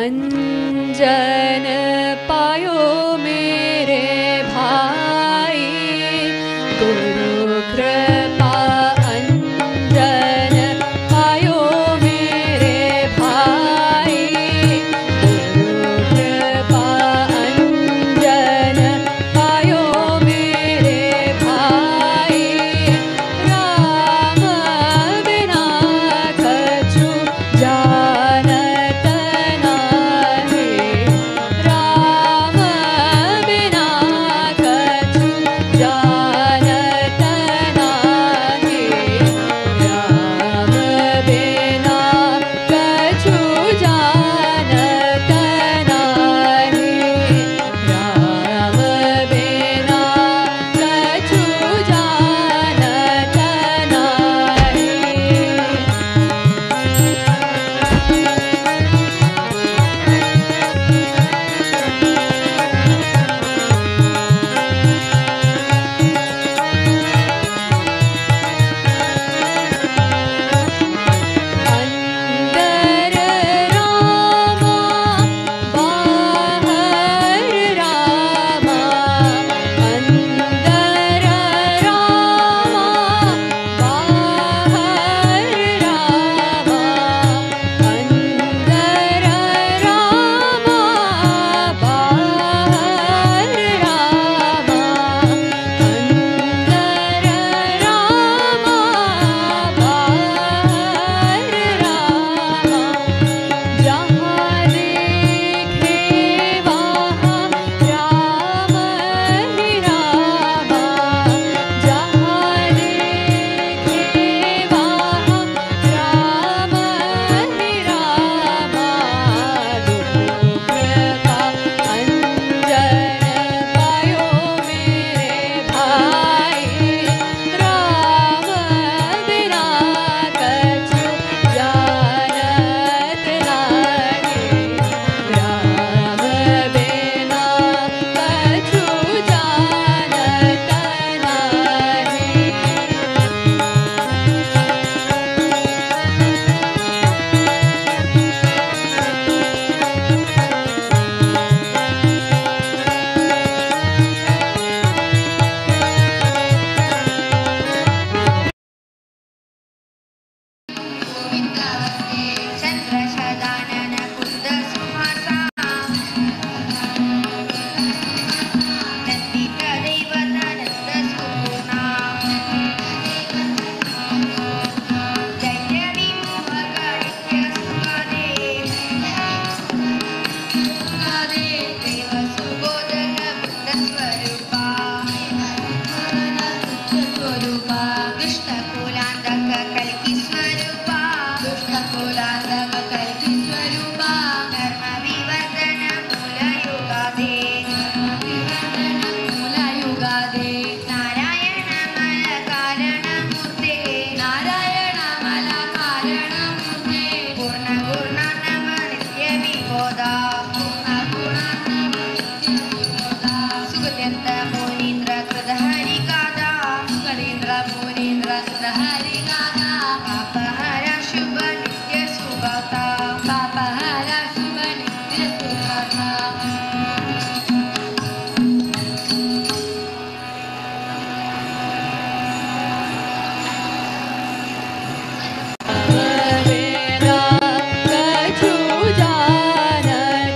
अंजन पायो मेरे भाई, गुरु कृपा अंजन पायो मेरे भाई, गुरु कृपा अंजन पायो मेरे भाई, राम बिना कछु जानत नाही, राम बिना कछु जानत नाही, राम बिना कछु जानत नाही, राम बिना कछु जानत नाही। अंदर रामा बाहर रामा, अंदर रामा बाहर रामा, अंदर रामा बाहर रामा, अंदर रामा बाहर रामा, जहाँ देखे वहाँ राम ही रामा, जहाँ देखे वहाँ राम ही रामा, गुरु कृपा अंजन पायो मेरे भाई, राम बिना कछु जानत नाही, राम बिना कछु जानत नाही। चंद्रशदानन कुंद सुहासा, नंदित देवतानंद सुगुणा, दैत्य विमोहक नित्य सुखदे, देव सुबोधन बुद्ध स्वरूपा, दुष्ट कुलांतक कल्की स्वरूपा, दुष्टकुलांतक कल्की स्वरूपा, धर्म विवर्धन मूल युगादे, विवर्धन मूल युगादे, नारायण मल कारण मूर्ते, नारायण मल कारण मूर्ते, पूर्ण गुणार्णव नित्य विबोधा, पूर्ण गुणार्णव नित्य विबोधा, सुगत्यंत मुनींद्र कृत हरिगाथा, सुगणेंद्र मुनींद्र कृत हरिगाथा, पापहर शुभ नित्य सुगाथा, पापहर शुभ नित्य सुगाथा। बिना कछु जानत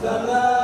Panduranga.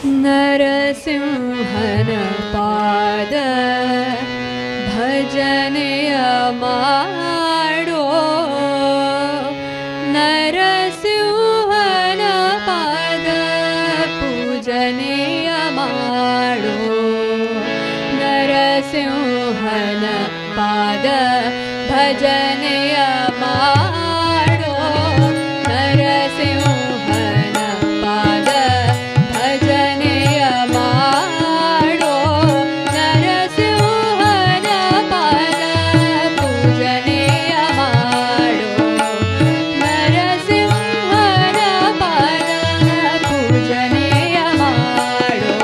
ನರಸಿಂಹನ ಪಾದ ಭಜನೆಯ ಮಾಡೋ, ನರಸಿಂಹನ ಪಾದ ಪೂಜನೆಯ ಮಾಡೋ, ನರಸಿಂಹನ ಪಾದ ಭಜನೆಯ ಮಾಡೋ, ನರಸಿಂಹನ ಪಾದ ಭಜನೆಯ ಮಾಡೋ, ನರಸಿಂಹನ ಪಾದ ಪೂಜನೆಯ ಮಾಡೋ, ನರಸಿಂಹನ ಪಾದ ಪೂಜನೆಯ ಮಾಡೋ.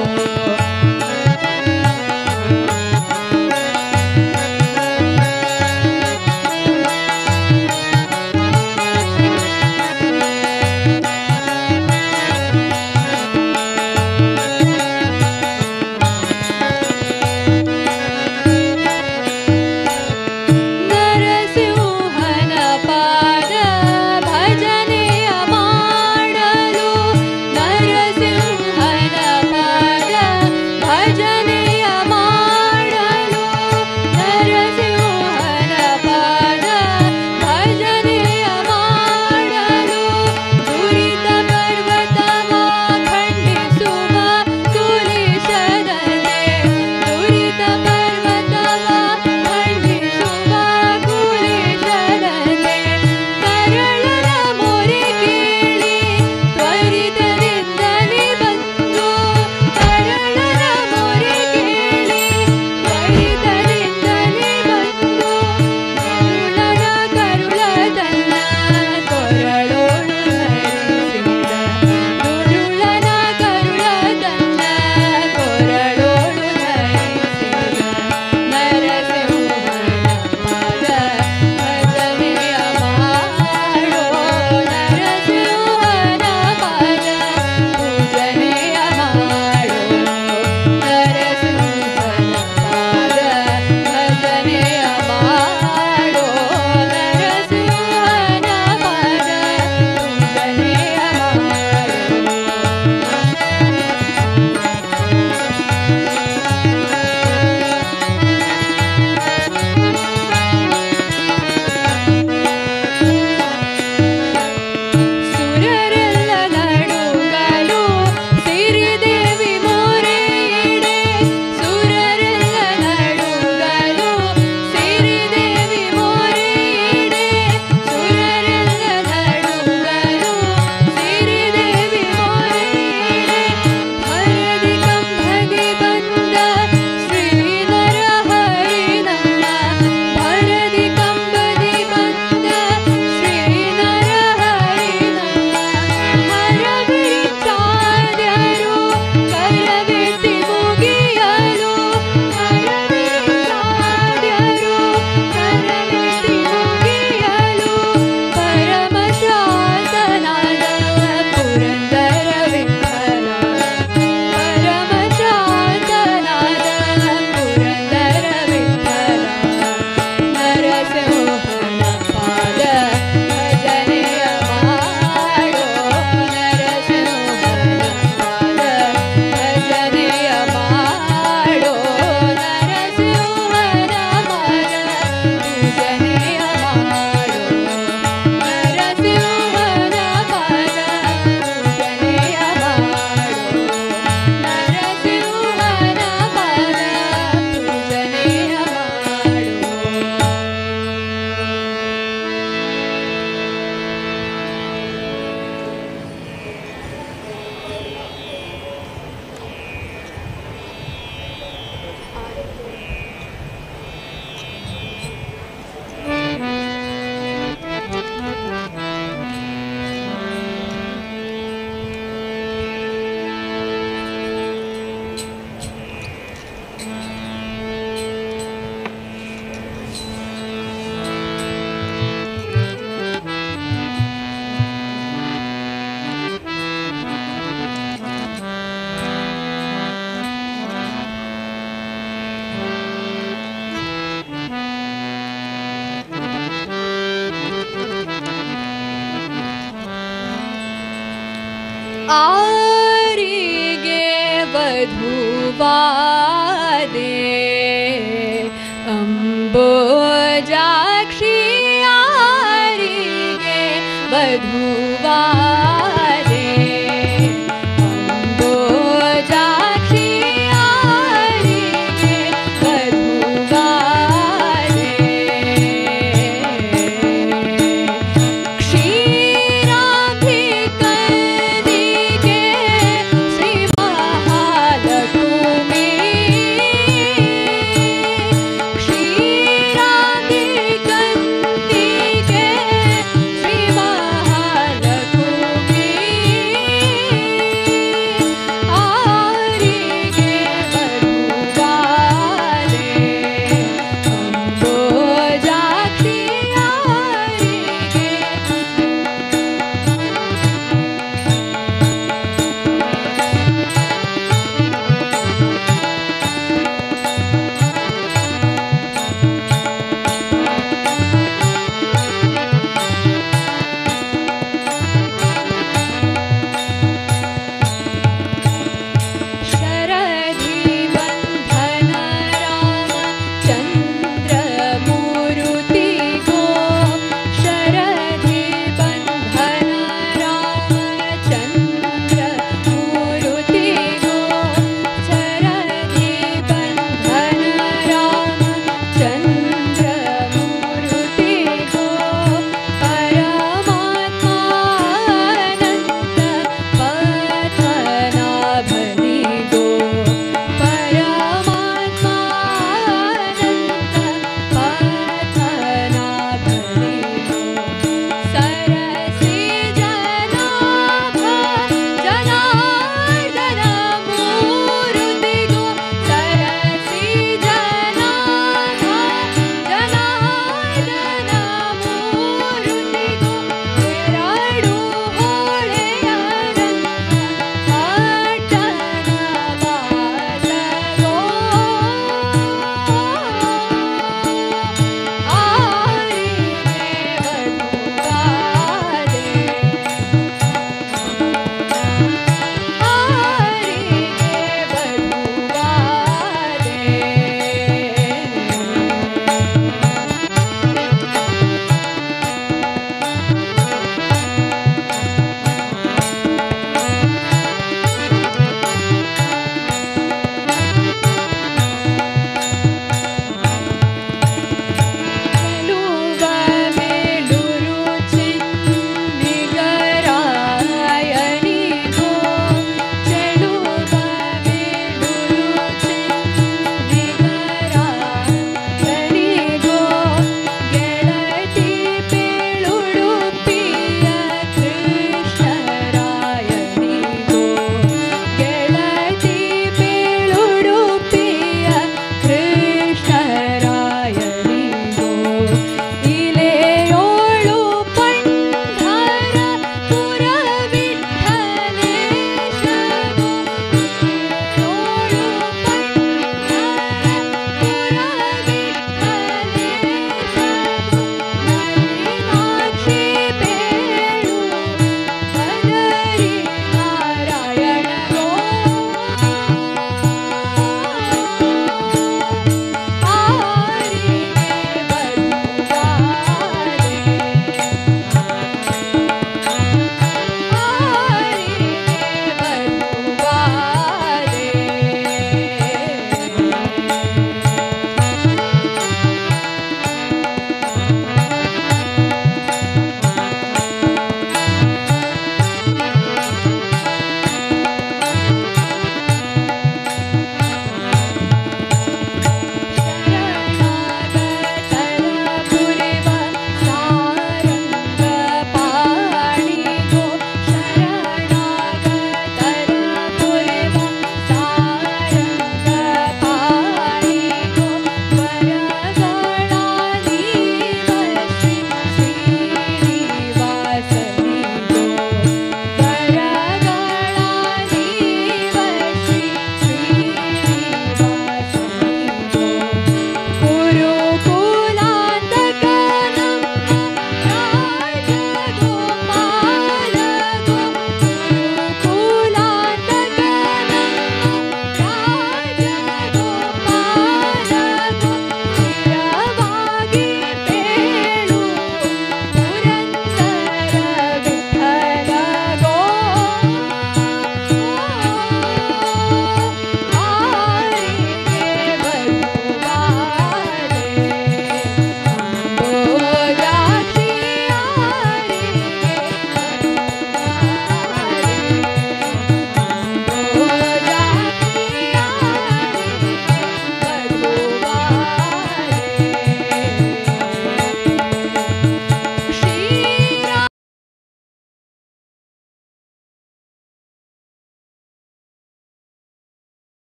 ವಧುವಾದೆ ಅಂಬೋಜಾಕ್ಷಿಯಾರಿಗೆ ವಧುವಾದೆ ಅಂಬೋಜಾಕ್ಷಿಯಾರಿಗೆ ವಧುವಾದೆ ಕ್ಷೀರಾಭಿಕಂದಿಗೆ ಶ್ರೀ ಮಹಾಲಕ್ಷ್ಮೀ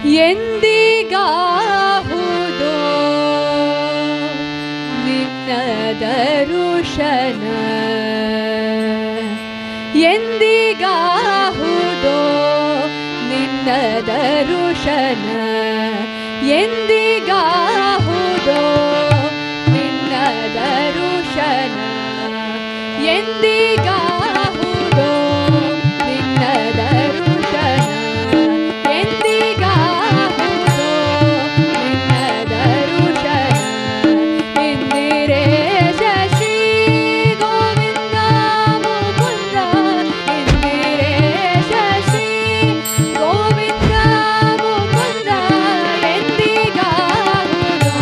ಎಂದಿಗಾಹುದೋ ನಿನ್ನ ದರುಶನ, ಎಂದಿಗಾಹುದೋ ನಿನ್ನ ದರುಶನ, ಎಂದಿಗಾಹುದೋ ನಿನ್ನ ದರುಶನ, ಎಂದಿಗಾಹುದೋ ನಿನ್ನ ದರುಶನ, ಎಂದಿಗಾಹುದೋ ನಿನ್ನ ದರುಶನ. ಇಂದಿರೇಶ ಶ್ರೀ ಗೋವಿಂದ ಮುಕುಂದ, ಇಂದಿರೇಶ ಶ್ರೀ ಗೋವಿಂದ ಮುಕುಂದ, ಎಂದಿಗಾಹುದೋ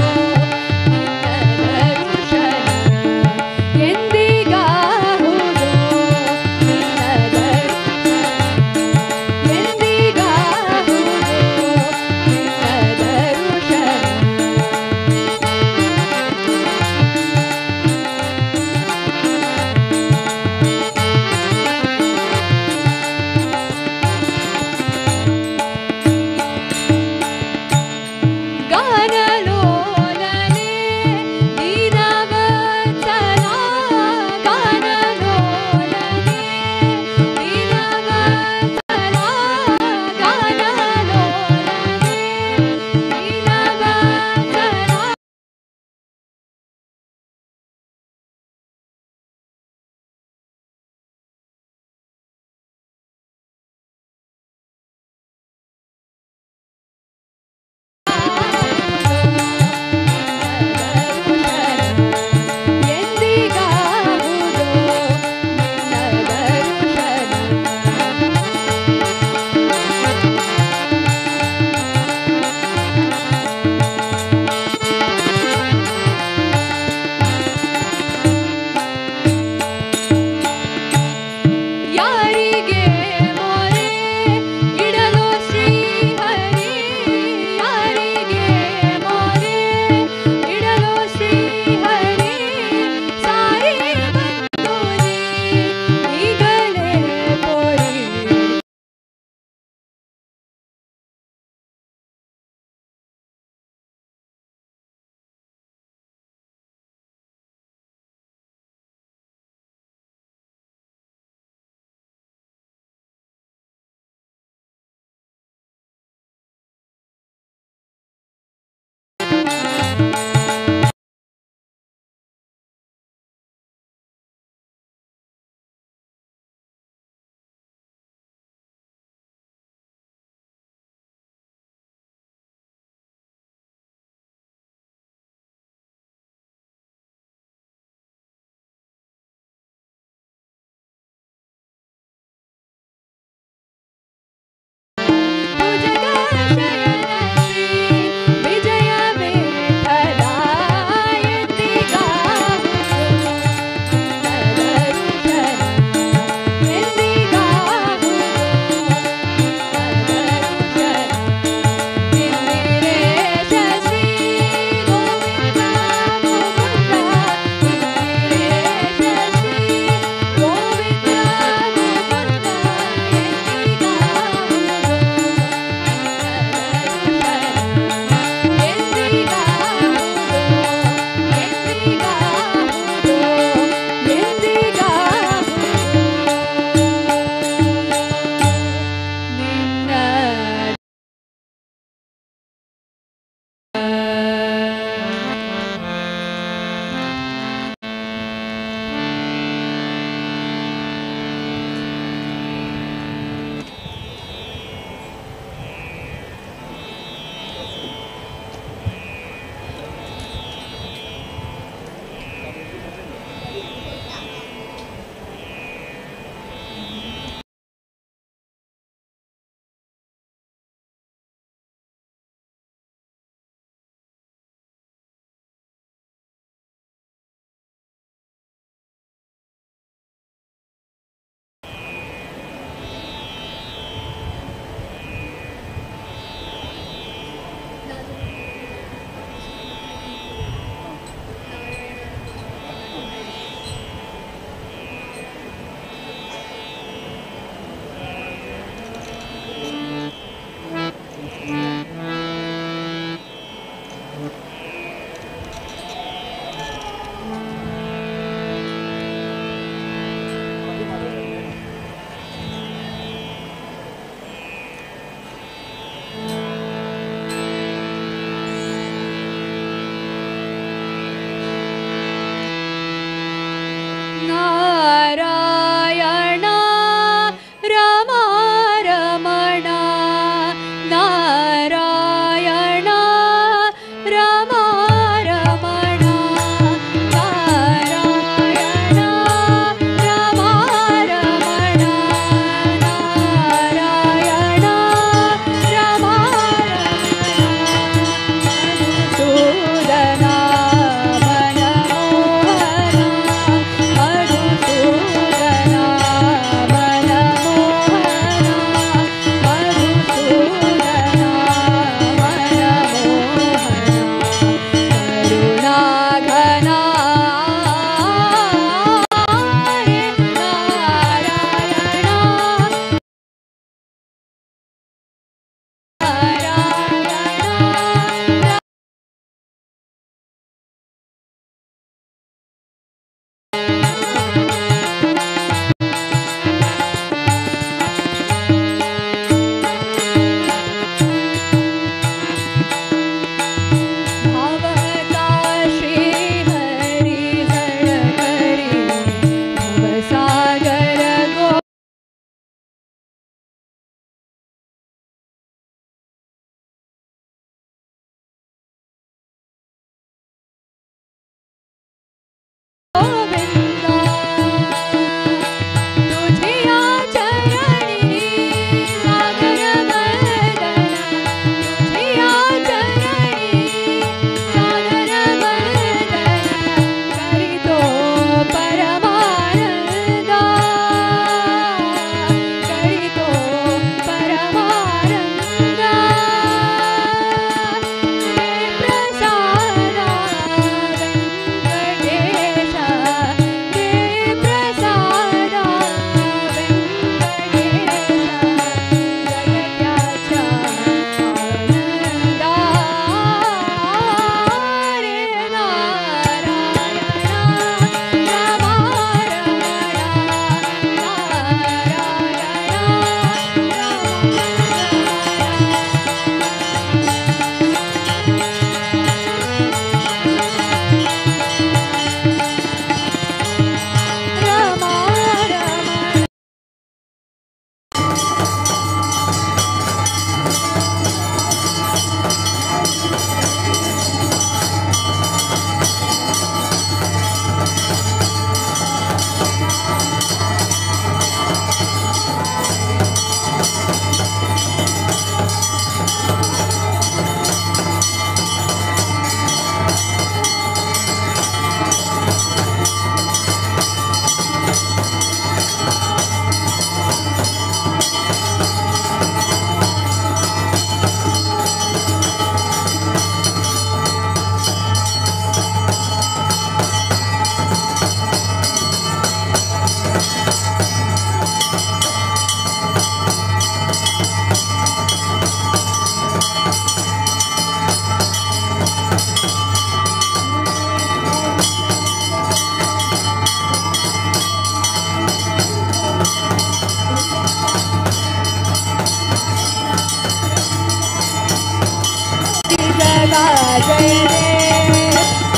जय देव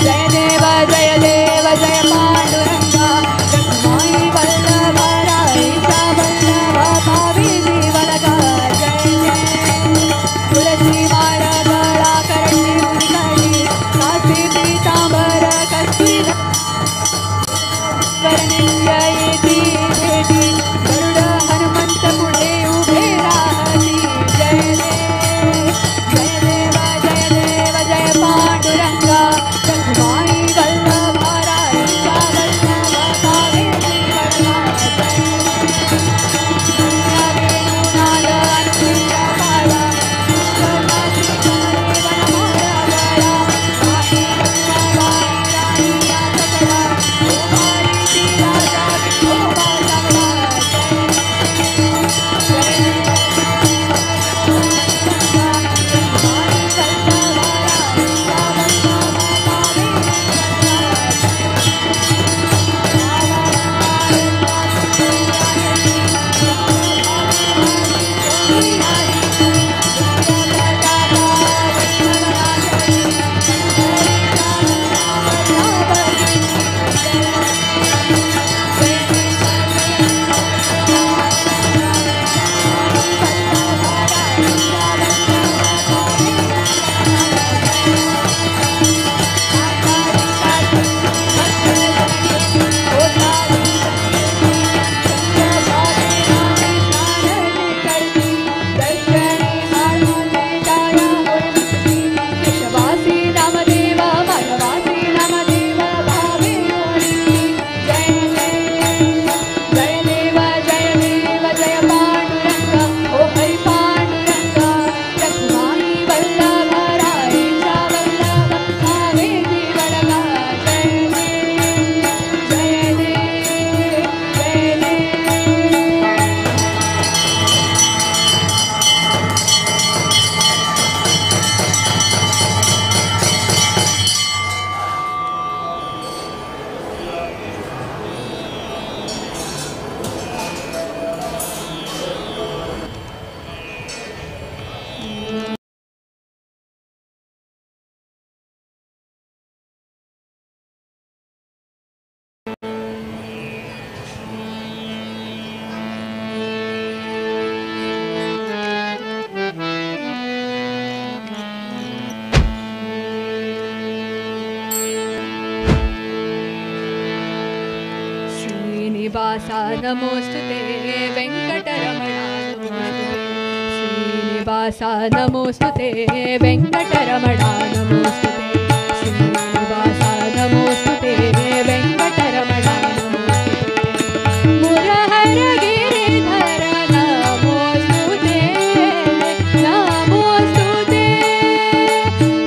जय देव जय देव जय पांडुरंगा रखुमाई वल्लभ राईचा वल्लभ पावी जीवलगा जय देव तुलसी माळ गळा करणी मुरकडी काशी पीतांबर कस्तुरी करनित्य येती भेटी गरुड हनुमंत पुढे उभे राहती जय देव जय देव जय देव जय पांडुरंगा रखुमाई वल्लभ राईचा वल्लभ पावे जीवलगा जय देव वेणुनाद अनुप्रिय पाला सुखदासी कमले वनमाला गळा नाही गंगाबाई राणी याचकडा गोपारीती राजा विठोबा सावळा जय जय देव जय देव जय पांडुरंगा ओ हरि पांडुरंगा रखुमाई वल्लभ राईचा वल्लभ भावे जीवलगा जय देव जय देव जय देव. श्रीनिवास नमोऽस्तु ते वेङ्कटरमण नमोऽस्तु ते श्रीनिवास नमोऽस्तु ते वेङ्कटरमण नमोऽस्तु ते श्रीनिवास नमोऽस्तु ते वेङ्कटरमण नमोऽस्तु ते मुरहर गिरिधर नमोऽस्तु ते नमोऽस्तु ते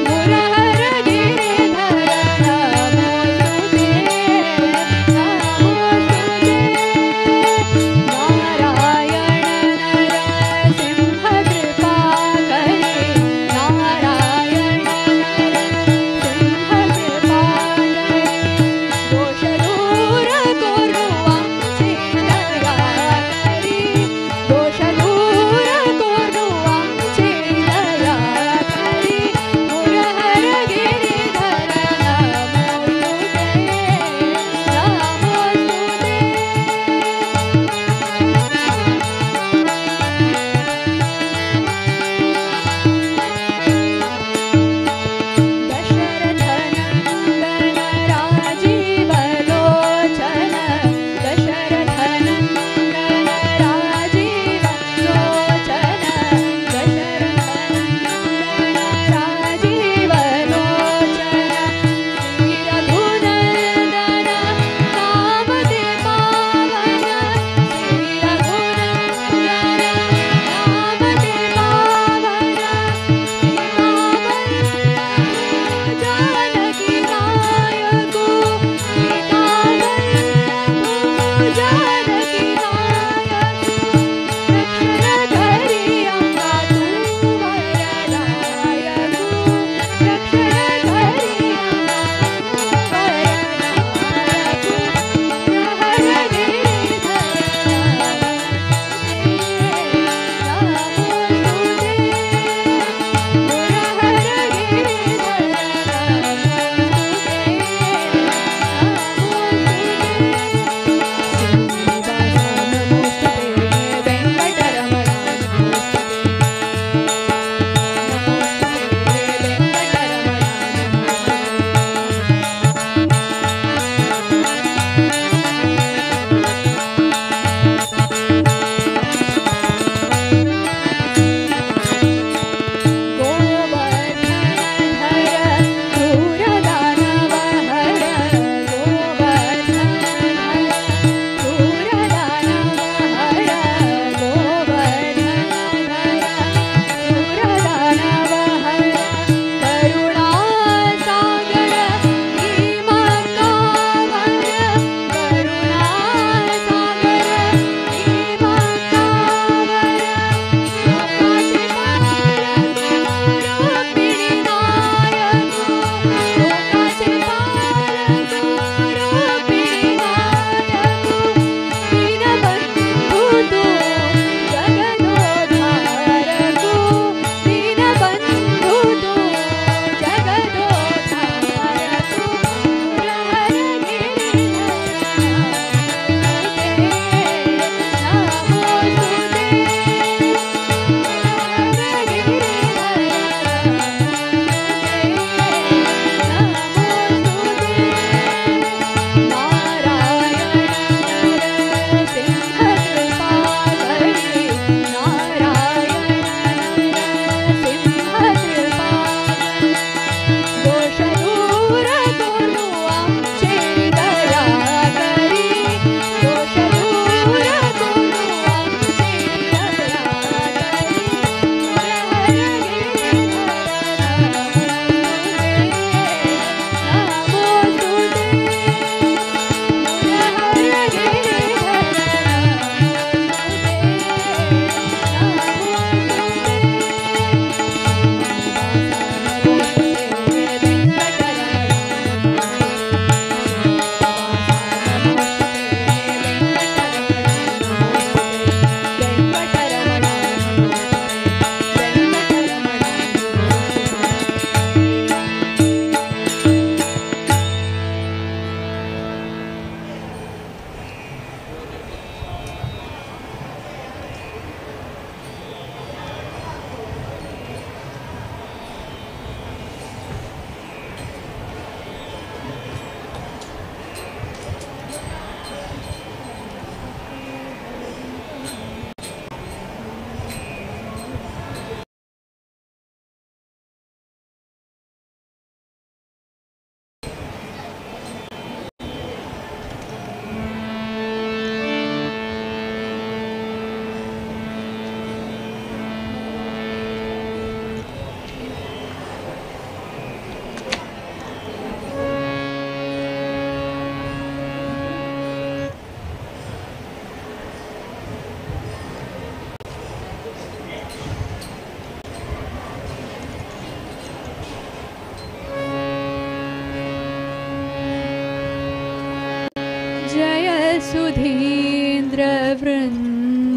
मुरहर गिरिधर नमोऽस्तु ते नमोऽस्तु ते नारायण नरसिंह कृपाकरे नारायण नरसिंह कृपाकरे.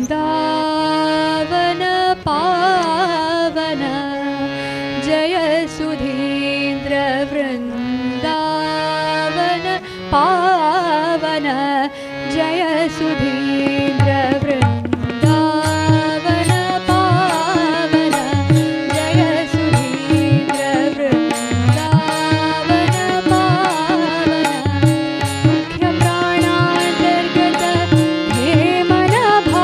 वृन्दावन पावन जय सुधीन्द्र वृन्दावन पावन जय सुधीन्द्र वृन्दावन पावन जय सुधीन्द्र वृन्दावन पावन मुख्य प्राणान्तर्गत हे मनभावन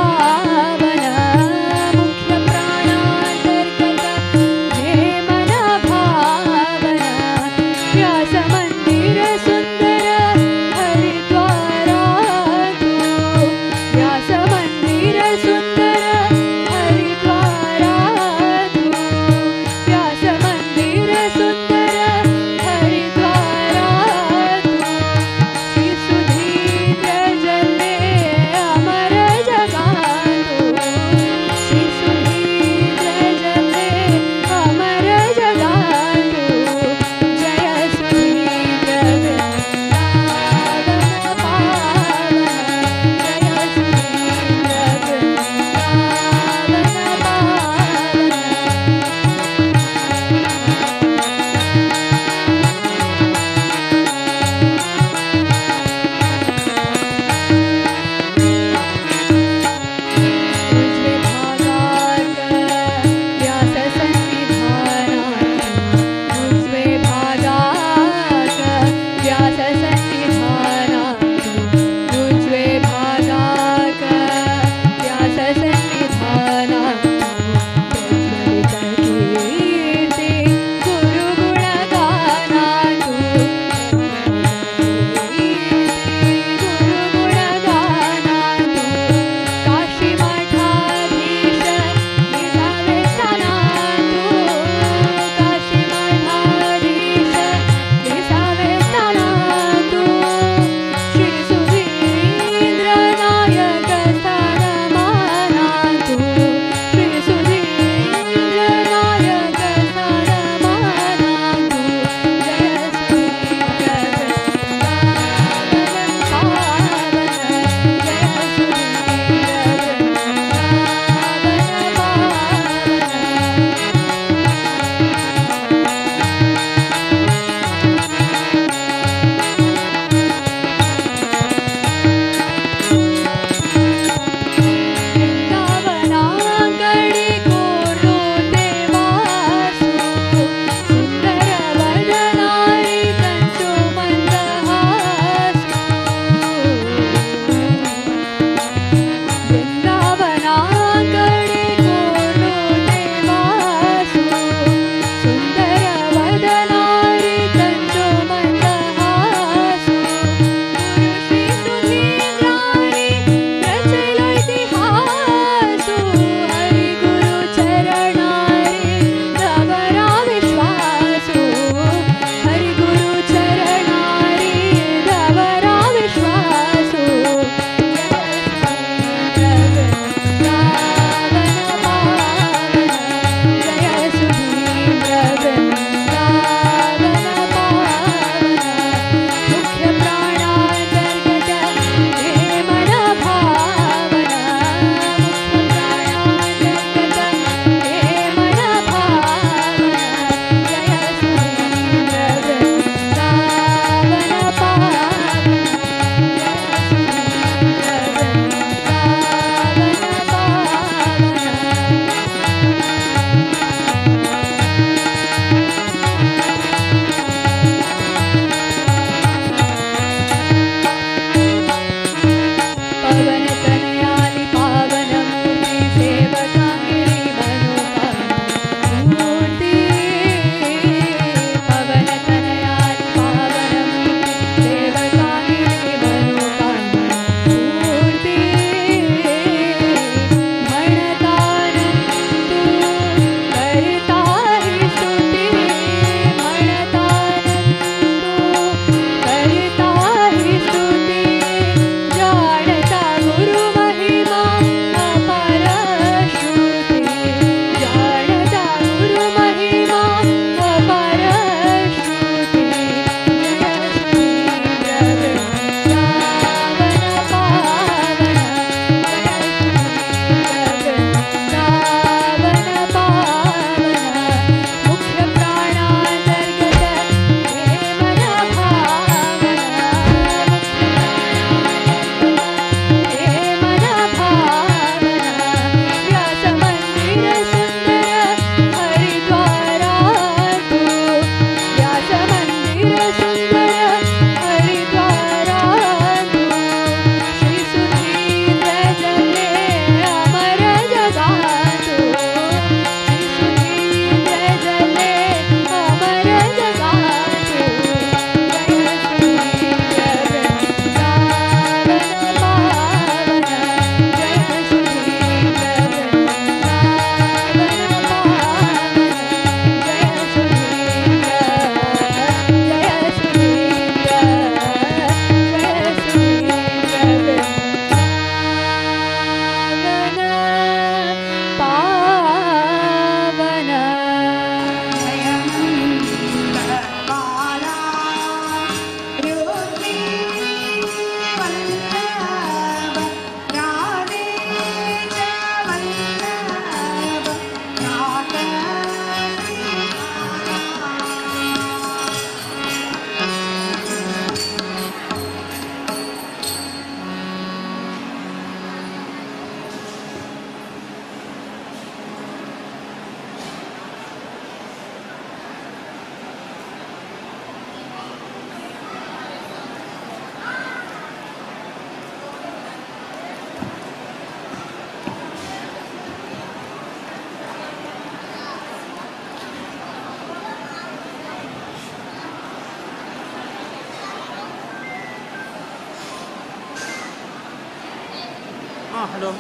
ಹಲೋ.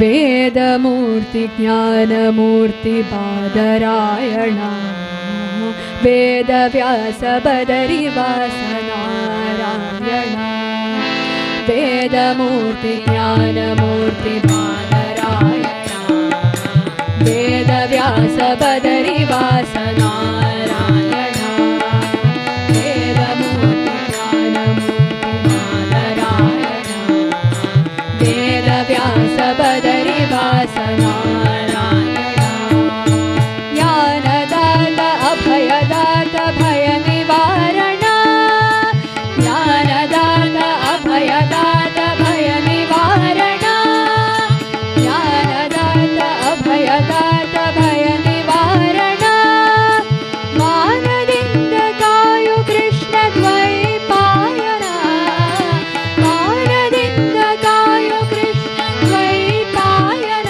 वेदमूर्ति ज्ञानमूर्ति बादरायण वेदव्यास बदरिवास नारायण वेदमूर्ति ज्ञानमूर्ति बादरायण वेदव्यास बदरिवास नारायण वेदमूर्ति ज्ञानमूर्ति बादरायण वेदव्यास बदरिवास नारायण ज्ञानदात अभयदात भयनिवारण ज्ञानदात अभयदात भयनिवारण ज्ञानदात अभयदात भयनिवारण मानदिन्द कायु कृष्ण द्वैपायन मानदिन्द कायु कृष्ण द्वैपायन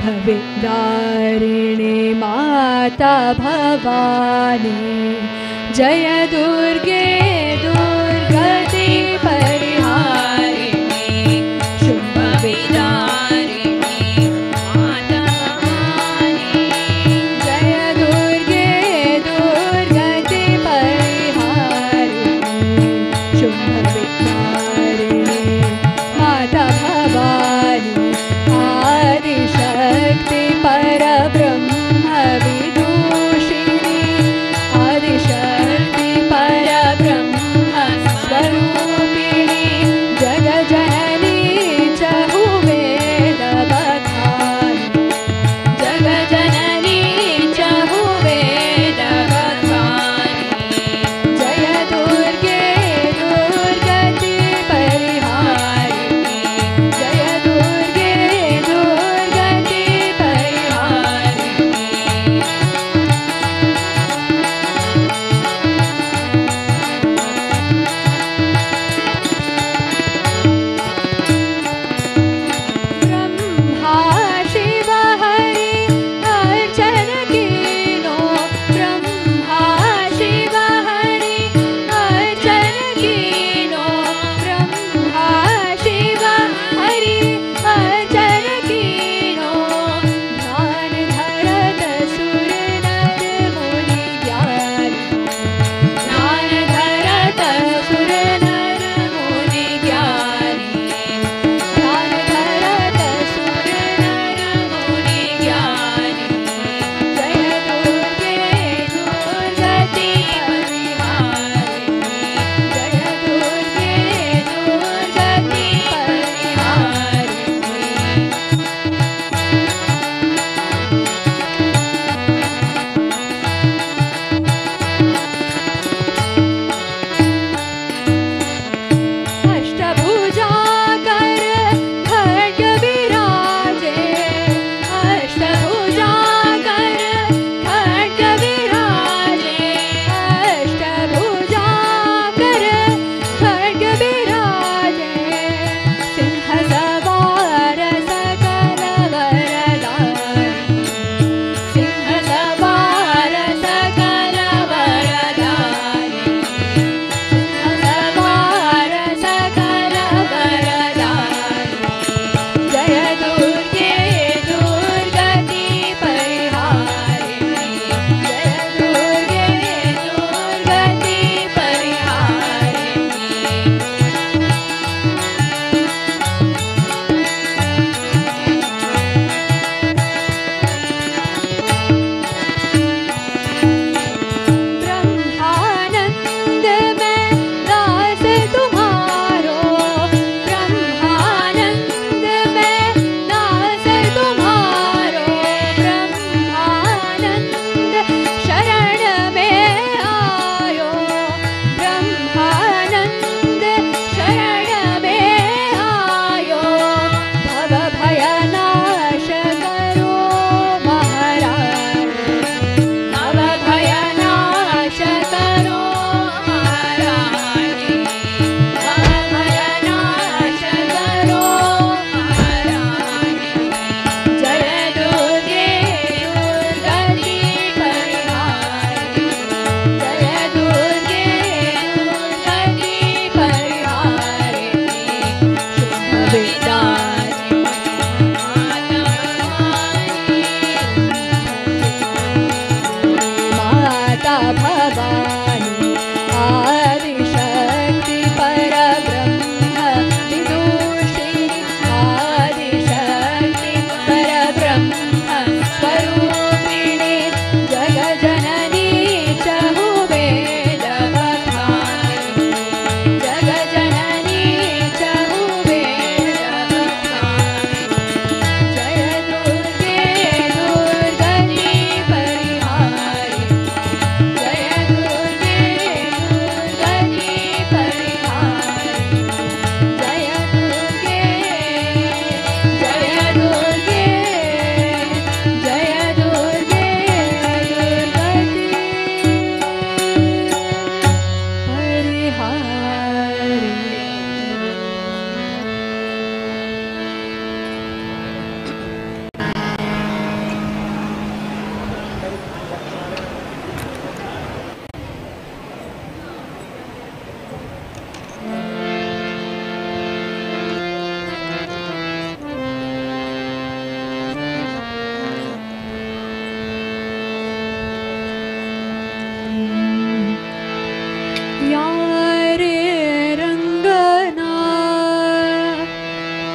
शुम्भविदारिणि माता भवानी जय दुर्गे दुर्गति परिहारिणि शुम्भविदारिणि माता भवानी जय दुर्गे दुर्गति परिहारिणि शुम्भविदारिणि माता भवानी आदिशक्ति परब्रह्म विदूषिणि आदिशक्ति परब्रह्म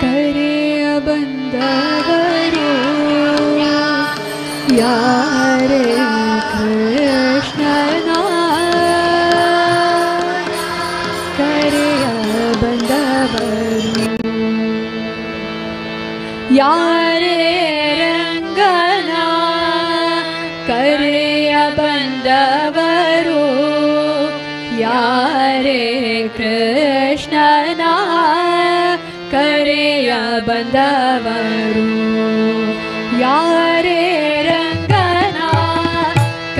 ಕರೆಯ ಬಂದವರು ಯಾರೇ ಕೃಷ್ಣನ ಕರೆಯ ಬಂದವರು ಯಾರೇ ರಂಗನ ಕರೆಯ ಬಂದವರು ಯಾರೇ ಕೃಷ್ಣನ ಕರೆಯ ಬಂದವರು ಯಾರೇ ರಂಗನ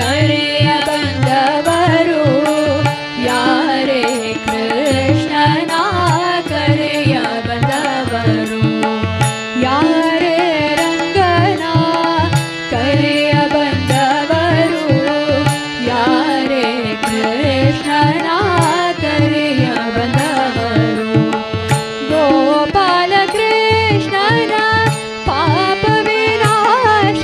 ಕರೆಯ ಬಂದವರು ಯಾರೇ ಕೃಷ್ಣನ ಕರೆಯ ಬಂದವರು ಯಾರೇ ರಂಗನ ಕರೆಯ ಬಂದವರು ಯಾರೇ ಕೃಷ್ಣನ ಕರೆಯ ಬಂದವರು ಗೋಪಾಲ ಕೃಷ್ಣನ ಪಾಪ ವಿನಾಶನ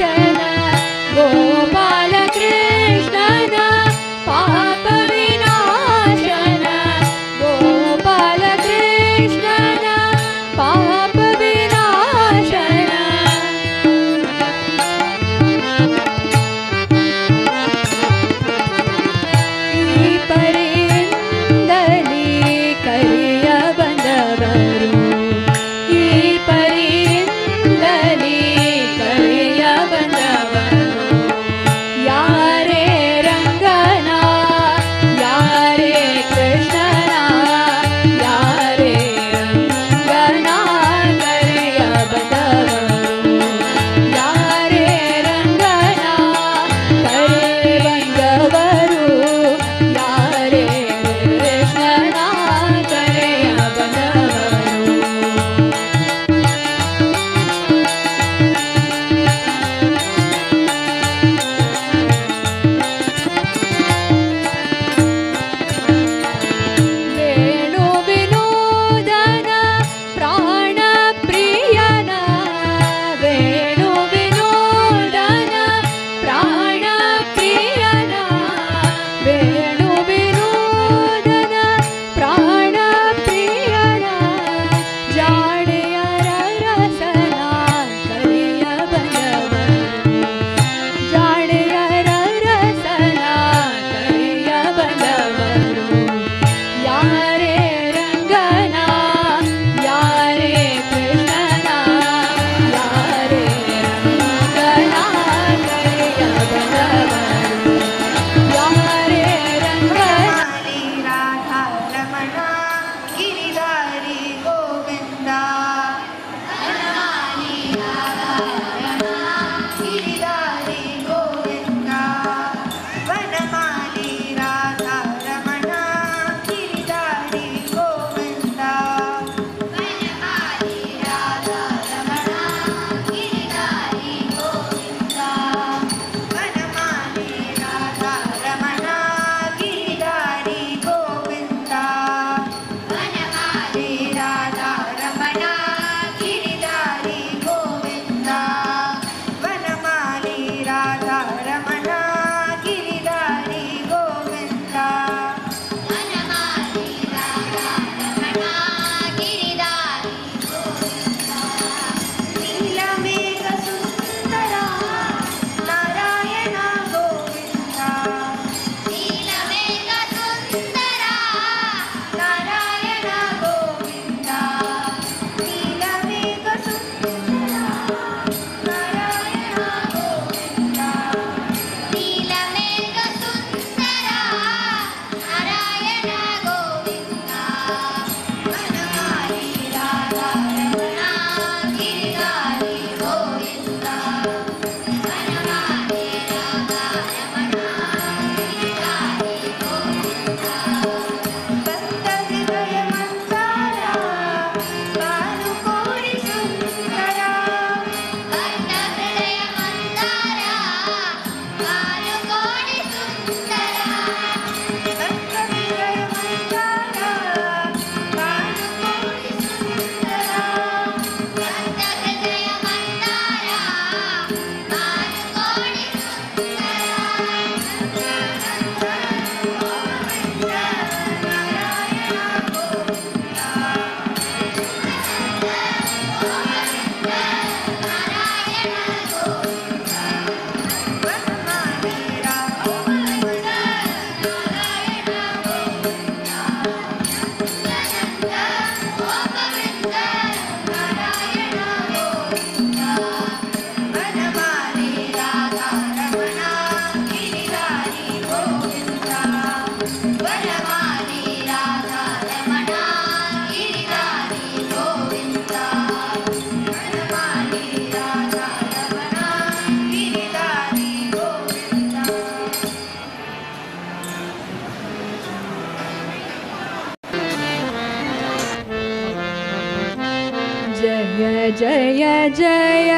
जय जय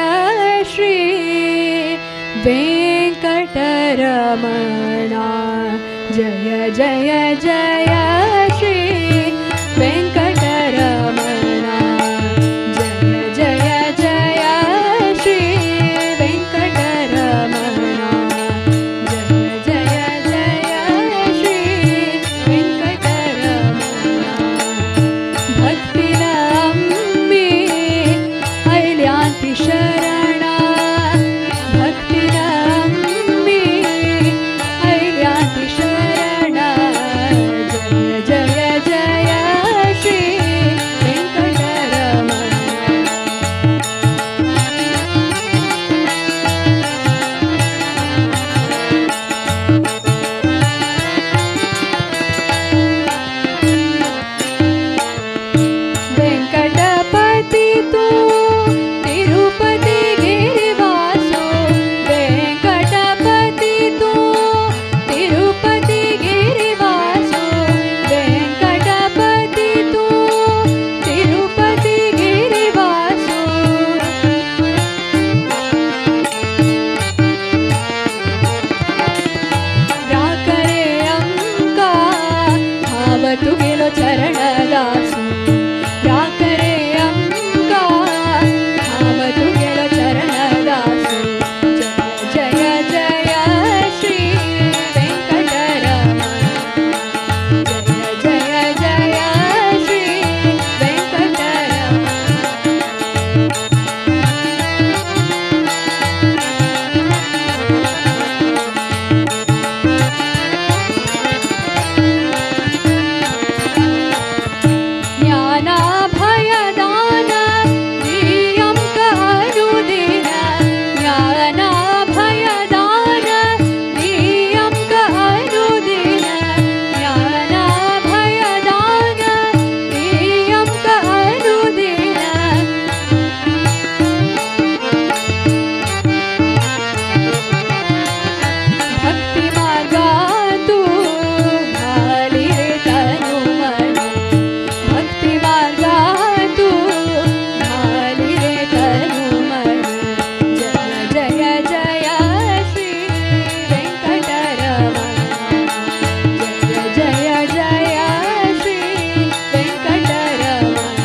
श्री वेंकटरमणा जय जय जय श्री वेंकटरमणा जय जय जय श्री वेंकटरमणा जय जय जय श्री वेंकटरमणा भक्तिरम्बे ऐल्यान्ति शरणा भक्तिरम्बे ऐल्यान्ति शरणा जय जय जय श्री वेंकटरमणा। वेंकटपति तू तिरुपति गिरिवासो वेंकटपति तू तिरुपति गिरिवासो वेंकटपति तू तिरुपति गिरिवासो राकरे अंका भावतु गेलो चरणदासु राकरे अंका भावतु गेलो चरणदासु जय जय जय श्री वेंकटरमण जय जय जय श्री वेंकटरमण। ज्ञानाभयदान दियं करुदिन ज्ञानाभयदान दियं करुदिन ज्ञानाभयदान दियं करुदिन भक्ति मार्गातु घाली रे तनु मन भक्ति मार्गातु घाली रे तनु मन जय जय जय श्री वेंकटरमण जय जय जय श्री वेंकटरमण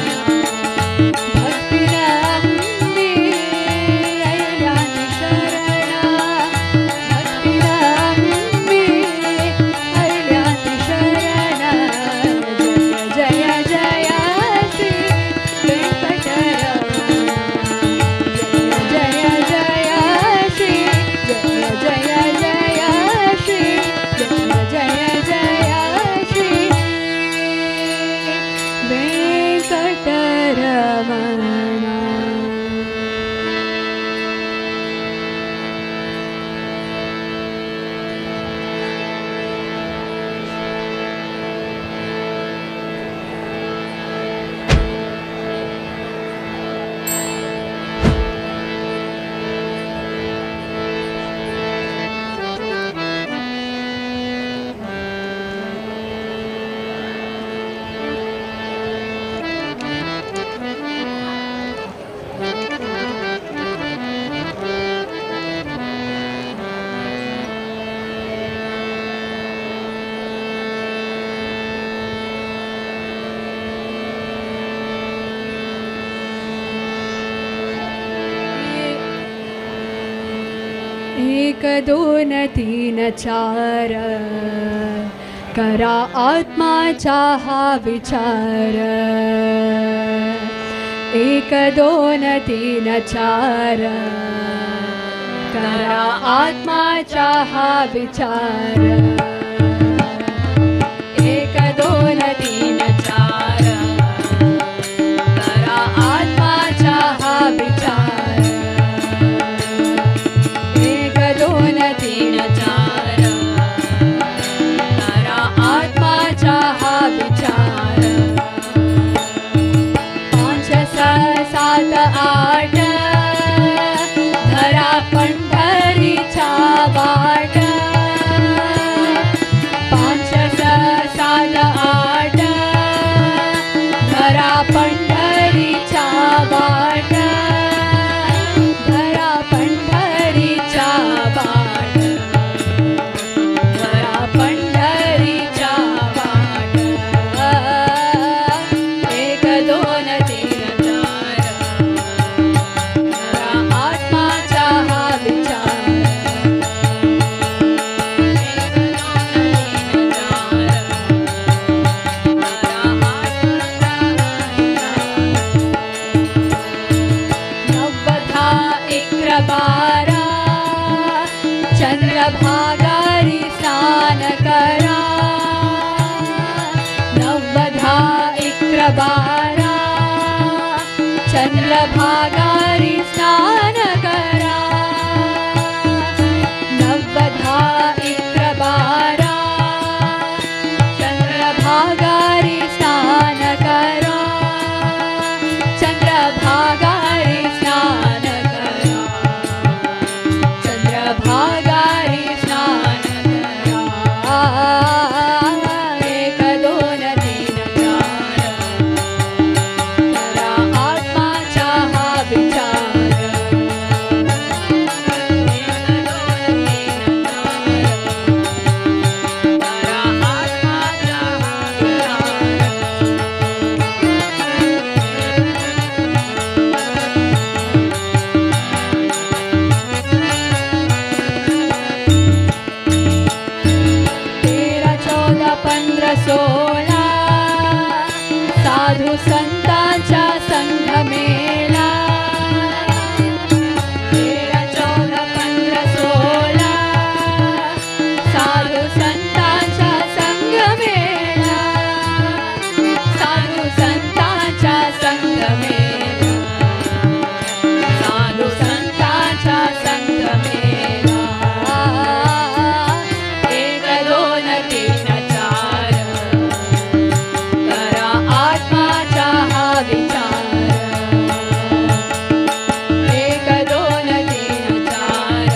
भक्तिरम्बे ऐल्यान्ति शरणा भक्तिरम्बे ऐल्यान्ति शरणा जय जय जय श्री वेंकटरमण जय जय जय श्री जय जय जय श्री जय जय जय श्री वेंकटरमण। एक दोन तीन चार करा आत्माचा हा विचार एक दोन तीन चार करा आत्माचा हा विचार एक दोन तीन चार करा आत्माचा हा विचार एक दोन तीन चार करा आत्माचा हा विचार पाच सहा सात आठ धरा पंढरीच्या वाट। चंद्रभागारी स्नान करा, 9 11 12 चंद्रभागारी स्नान करा, 9 11 12 चंद्रभागारी स्नान करा, चंद्रभागारी स्नान करा, चंद्रभागारी स्नान करा। 1 2 3 4 करा आत्माचा हा विचार, 1 2 3 4 करा आत्माचा हा विचार। 13 14 15 16 साधू संतांचा संघ मेला, 13 14 15 16 साधू संतांचा संघ मेला, साधू संतांचा संघ मेला, साधू संतांचा संघ मेला। 1 2 3 4 करा आत्माचा हा विचार, 1 2 3 4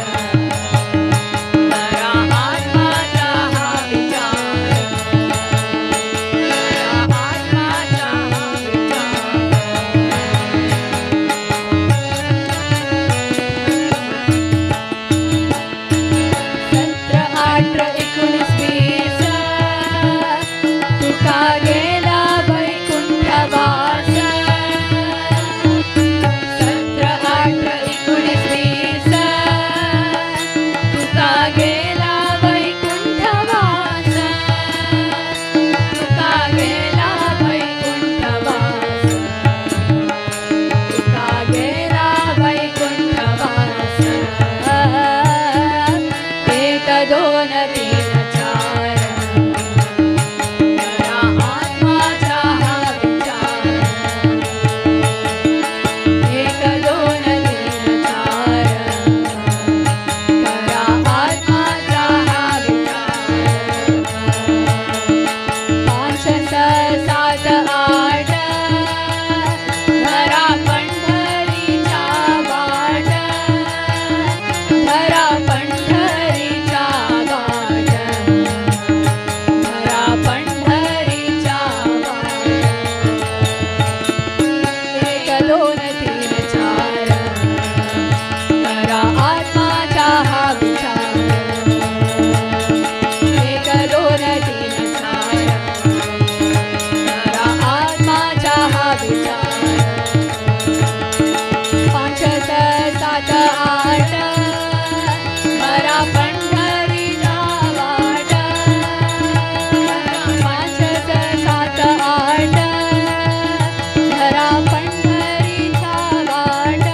करा आत्माचा हा विचार, करा आत्माचा हा विचार। 17 18 19 20 तुका गेला वैकुंठवास, 17 18 19 20 तुका गेला वैकुंठवास, तुका गेला वैकुंठवास, तुका गेला वैकुंठवास। 1 2 3 4 करा आत्माचा हा विचार, 1 2 3 4 करा आत्माचा हा विचार। 5 6 7 8 धरा पंढरीच्या वाट, धरा पंढरीच्या वाट, धरा पंढरीच्या वाट। 1 2 3 4 करा आत्माचा हा विचार, 1 2 3 4 करा आत्माचा हा विचार। 5 6 7 8 धरा पंढरीच्या वाट, 5 6 7 8 धरा पंढरीच्या वाट,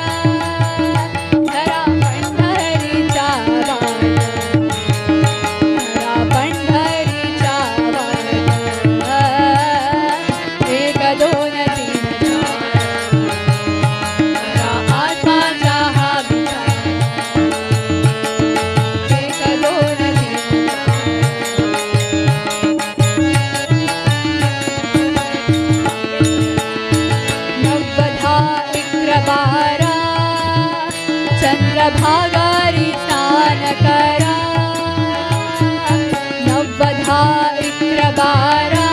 धरा पंढरीच्या वाट, धरा पंढरीच्या वाट। 1 2 3 4 करा आत्माचा हा विचार, 1 2 3 4। 9 10 11 12 चंद्रभागारी स्नान करा, 9 10 11 12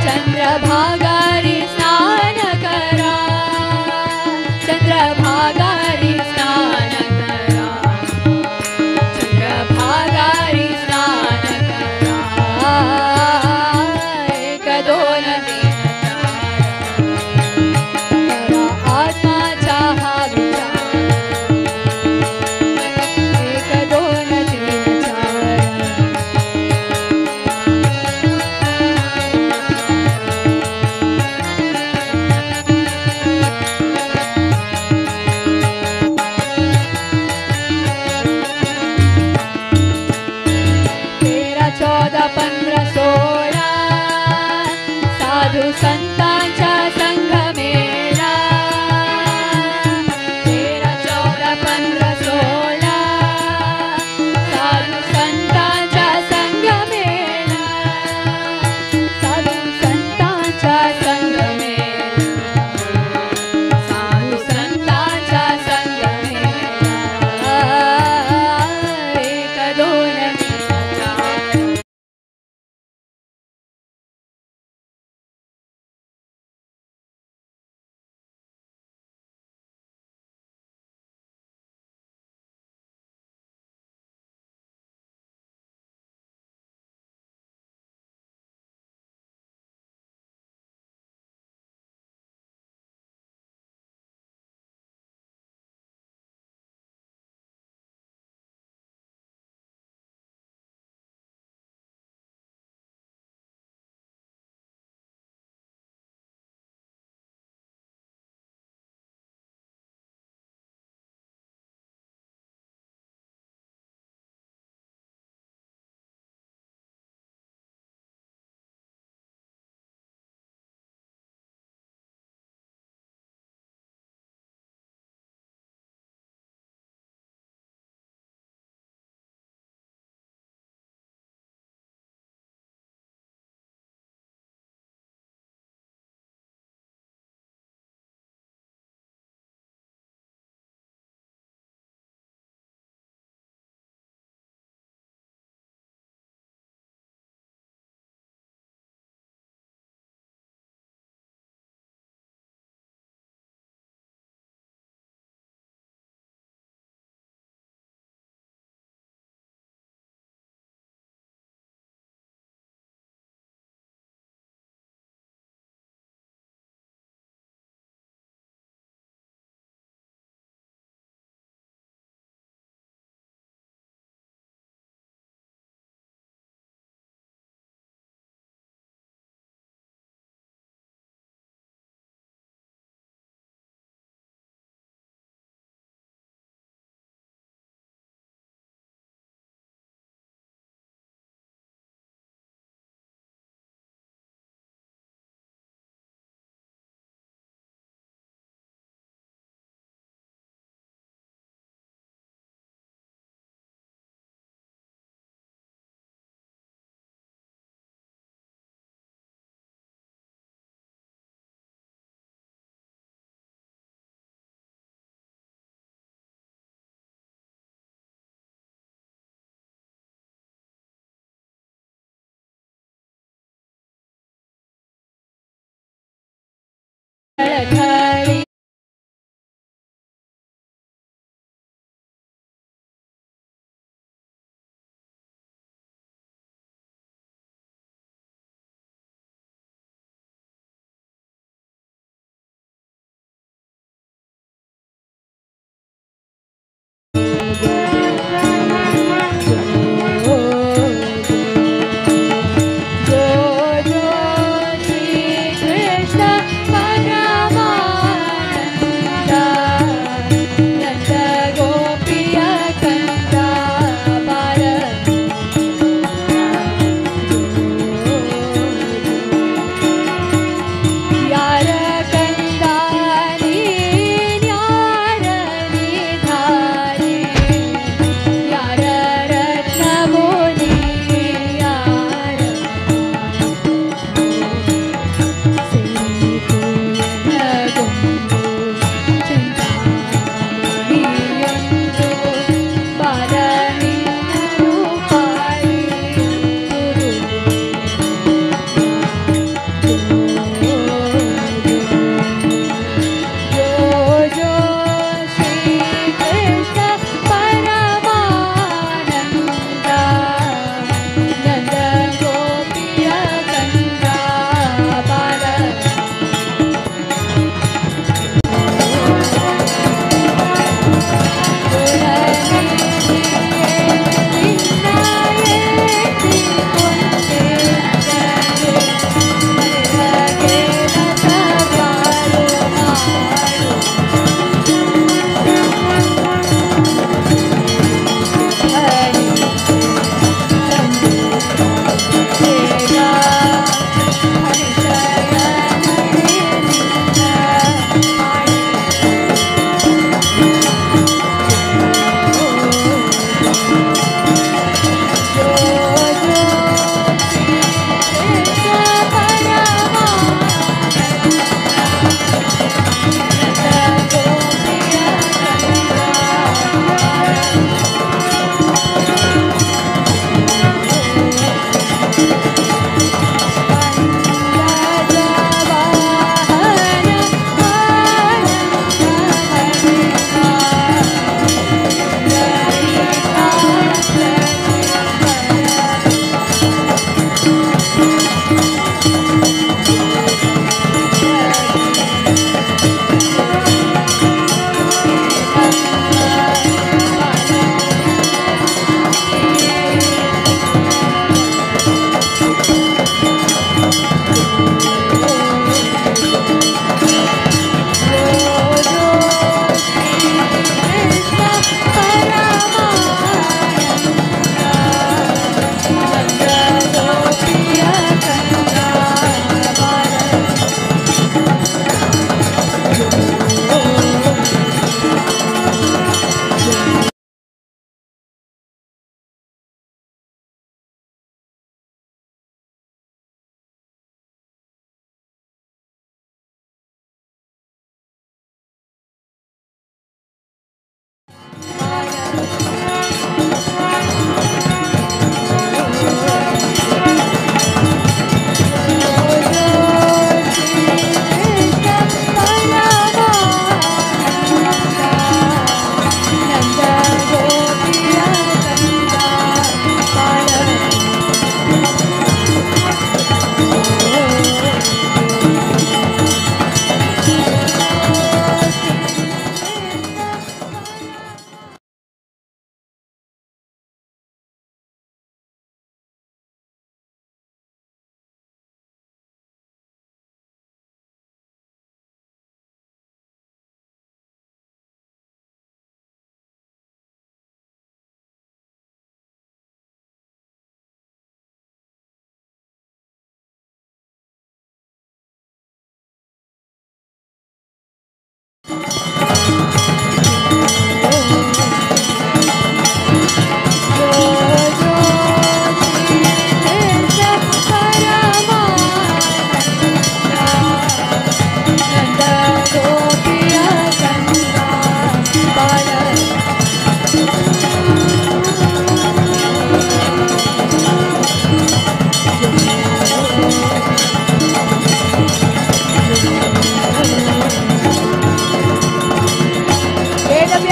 चंद्रभागारी स्नान करा, चंद्रभागारी स्नान करा, चंद्रभागारी स्नान करा। 1 2 3 4 करा आत्माचा हा विचार, 1 2 3 4।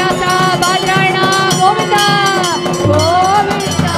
Haridasa बादरायणा Govinda Govinda.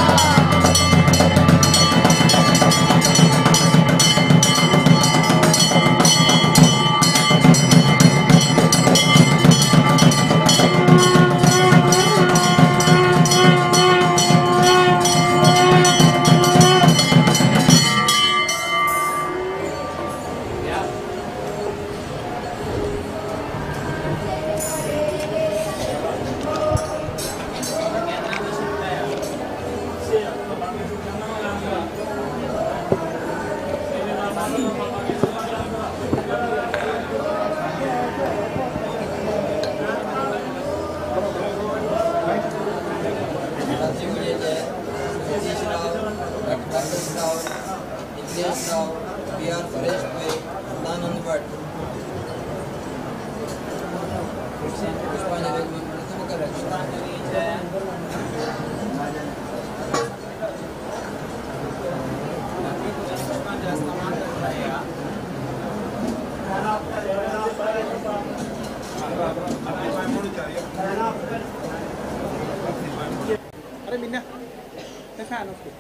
Satish Rao, Ramesh Rao, Nikhilesh Rao, B R Paresh Bhai, Dadanand Bhatt. पुष्पांजलि पुष्पांजलि. अरे मीना फैन उसको.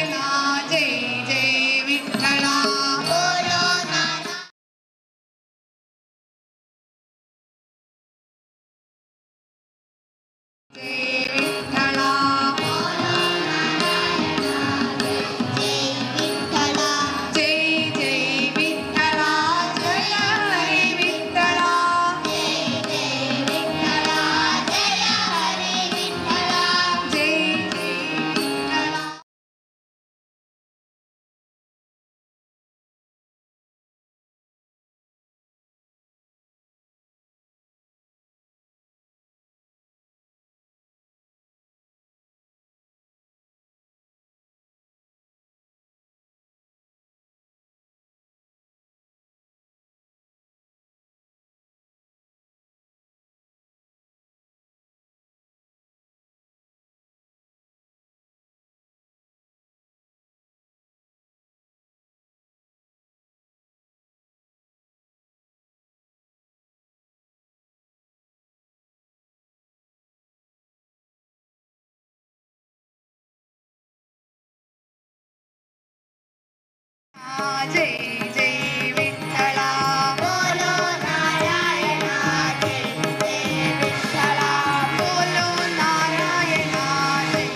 नारायणा जय जय विठ्ठला बोलो नारायण जय विठ्ठला बोलो नारायणा जय विठ्ठला जय जय विठ्ठला जय हरी विठ्ठला जय जय विठ्ठला जय हरी विठ्ठला जय जय विठ्ठला जय जय विठ्ठला बोलो नारायणा जय जय विठ्ठला बोलो नारायणा जय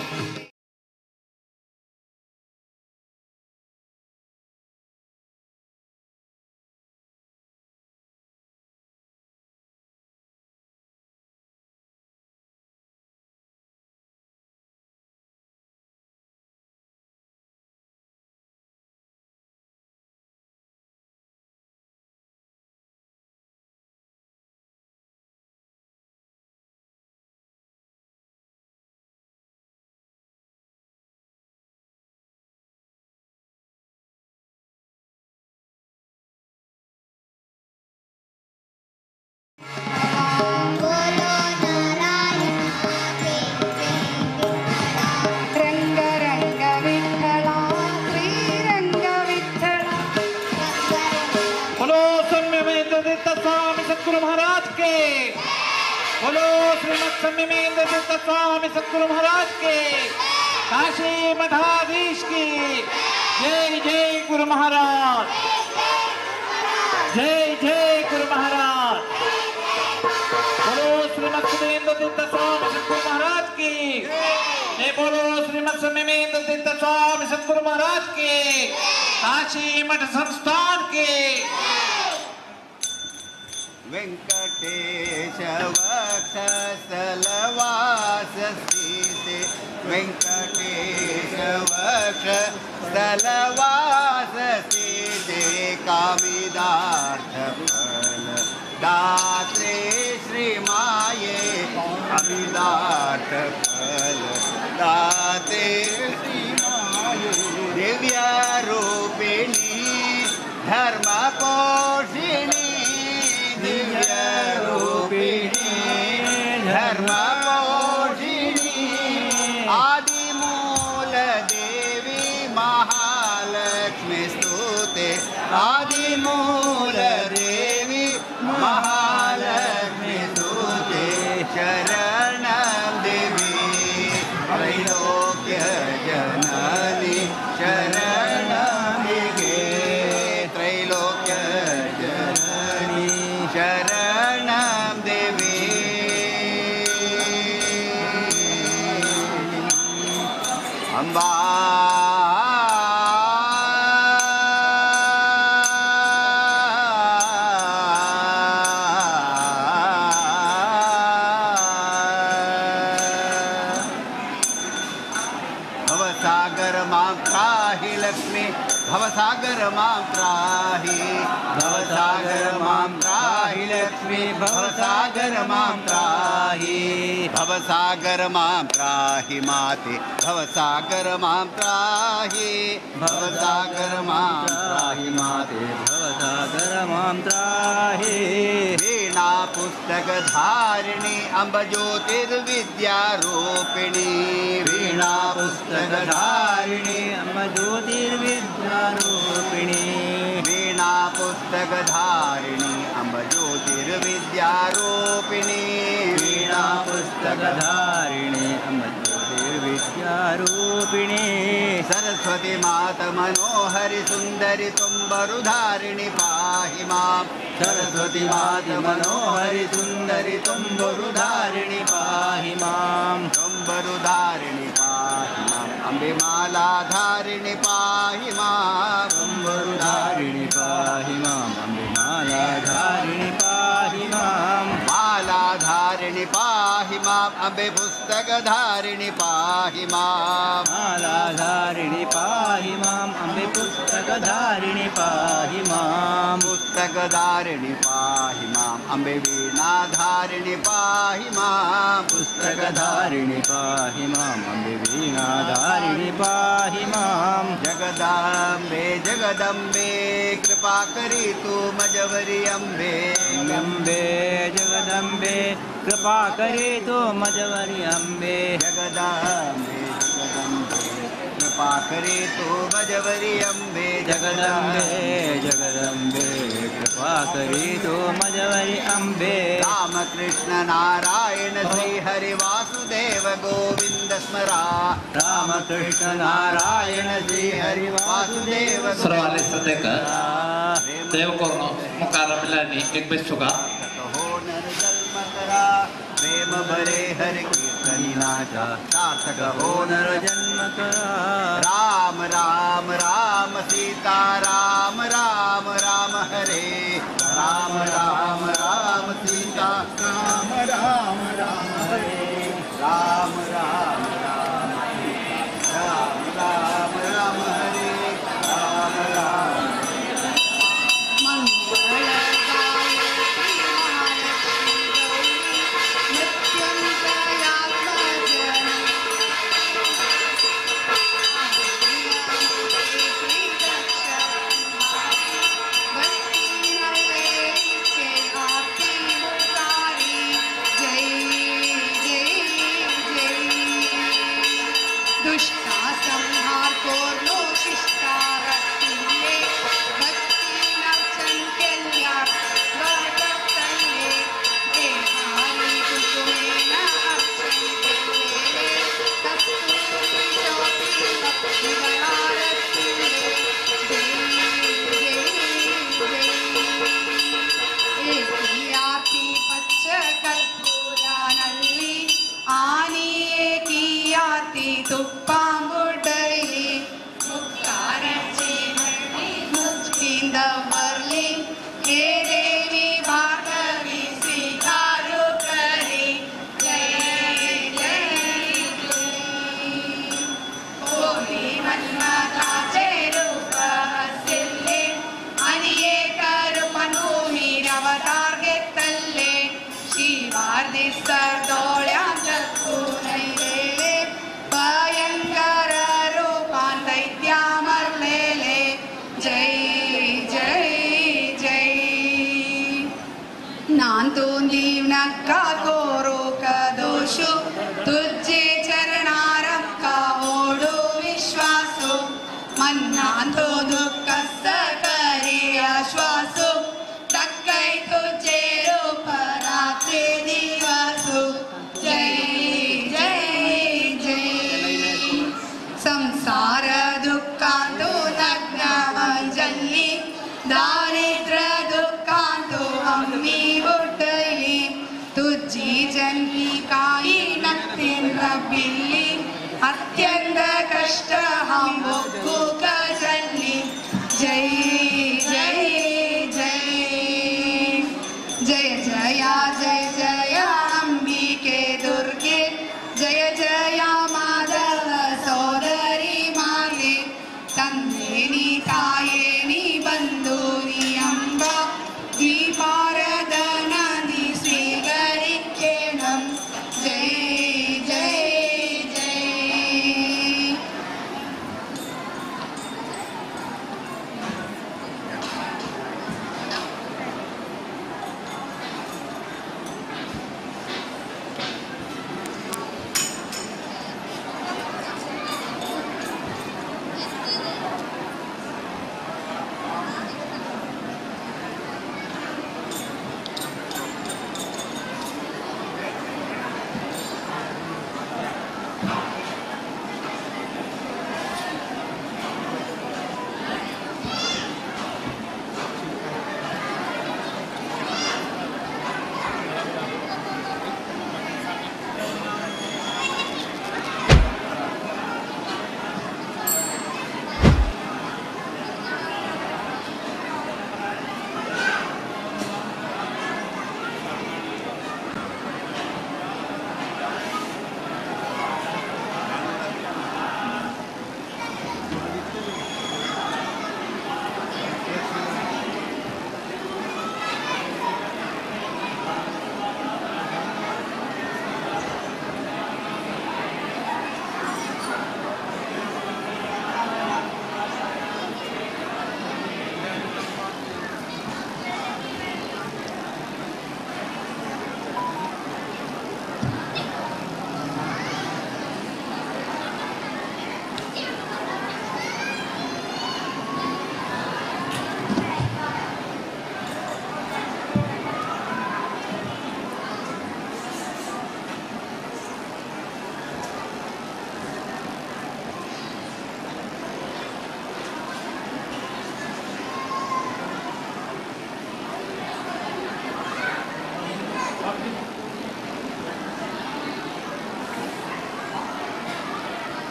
बोलो नारायणा जय जय विठ्ठला रंग रंग विठ्ठला श्रीरंग विठ्ठला बोलो सम्यमेंद्र तीर्थ स्वामी सतगुरु महाराज के। बोलो श्रीमद सम्यमेंद्र तीर्थ स्वामी सतगुरु महाराज के। काशी मठाधीश की जय जय गुरु महाराज, जय जय गुरु महाराज। बोलो श्रीमद सुमेंद्र तीर्थ स्वामी सतगुरु महाराज की जय। बोलो श्रीमद सम्यमेंद्र तीर्थ स्वामी सतगुरु महाराज के। काशी मठ संस्थान के। वेंकटेश वक्षस्थलवास स्थिते, वेंकटेश वक्षस्थलवास स्थिते, कामिदार्थ फल दात्रे श्रीमाये, कामिदार्थ फल दात्रे श्रीमाये, दिव्य रूपिणी धर्म पोषिणी, दिव्य रूपिणी धर्म पोषिणी, आदिमूल देवी महालक्ष्मी स्तुते, आदिमूल देवी महालक्ष्मी स्तुते, शरणं देवी त्रैलोक्य जननी, शरणमिगे त्रैलोक्य जननी, शरणं देवी। अंबा भवसागर मां त्राहि लक्ष्मी, भवसागर मां त्राहि, भवसागर मां त्राहि लक्ष्मी, भवसागर मां त्राहि, भवसागर मां त्राहि माते, भवसागर मां त्राहि, भवसागर मां त्राहि माते, भवसागर मां त्राहि। वीणा पुस्तक धारिणी अम्ब ज्योतिर्विद्या रूपिणी, वीणा पुस्तक धारिणी अम्ब ज्योतिर्विद्या रूपिणी, वीणा पुस्तक धारिणी अम्ब ज्योतिर्विद्या रूपिणी, वीणा पुस्तक धारिणी अम्ब ज्योतिर्विद्या विद्यारूपिणी सरस्वती मात मनोहरि सुंदरी तुम्बरुधारिणि पाहि मां सरस्वती मात मनोहरि सुंदरी तुम्बरुधारिणि पाहि मां तुम्बरुधारिणि पाहि मां अम्बे मालाधारिणि पाहि मां तुम्बरुधारिणि पाहि मां अम्बे मालाधारिणि पाहि मां मालाधारिणि पाहि मां अम्बे पुस्तकधारिणि पाहि मां मालाधारिणि पाहि मां अम्बे पुस्तकधारिणि पाहि मां पुस्तकधारिणि पाहि मां अम्बे वीणाधारिणि पाहि मां पुस्तकधारिणि पाहि मां अम्बे वीणाधारिणि पाहि मां जगदाम्बे जगदम्बे कृपा करी तू मजवरी अम्बे अम्बे जगदम्बे कृपा करे तो मजवरी अम्बे जगदाम्बे जगदम्बे कृपा करे तो मजवरी अम्बे जगदम्बे जगदम्बे कृपा करे तो मजवरी अम्बे राम कृष्ण नारायण श्री हरि वासुदेव गोविंद स्मरा राम कृष्ण नारायण श्री हरि वासुदेव सर्वाले श्रद्धेक देवकोरनो मुखार मिलानी एक बेसुगा हो नर जन्म करा प्रेम भरे हरि कीर्तनी नाचा सार्थक हो नर जन्म करा राम राम राम सीता राम राम राम हरे राम राम राम सीता राम राम राम हरे राम राम राम सीता राम राम राम हरे राम राम अत्यंत कष्ट हम जल्ली जय जय जय जय जया जय जया अंबिके दुर्गे जय जया माधव सोदरी माते तन्नेनी तायेनी बंधुनी अंबा द्वीपारदनदी स्वीकरिकेणं जय जय जय।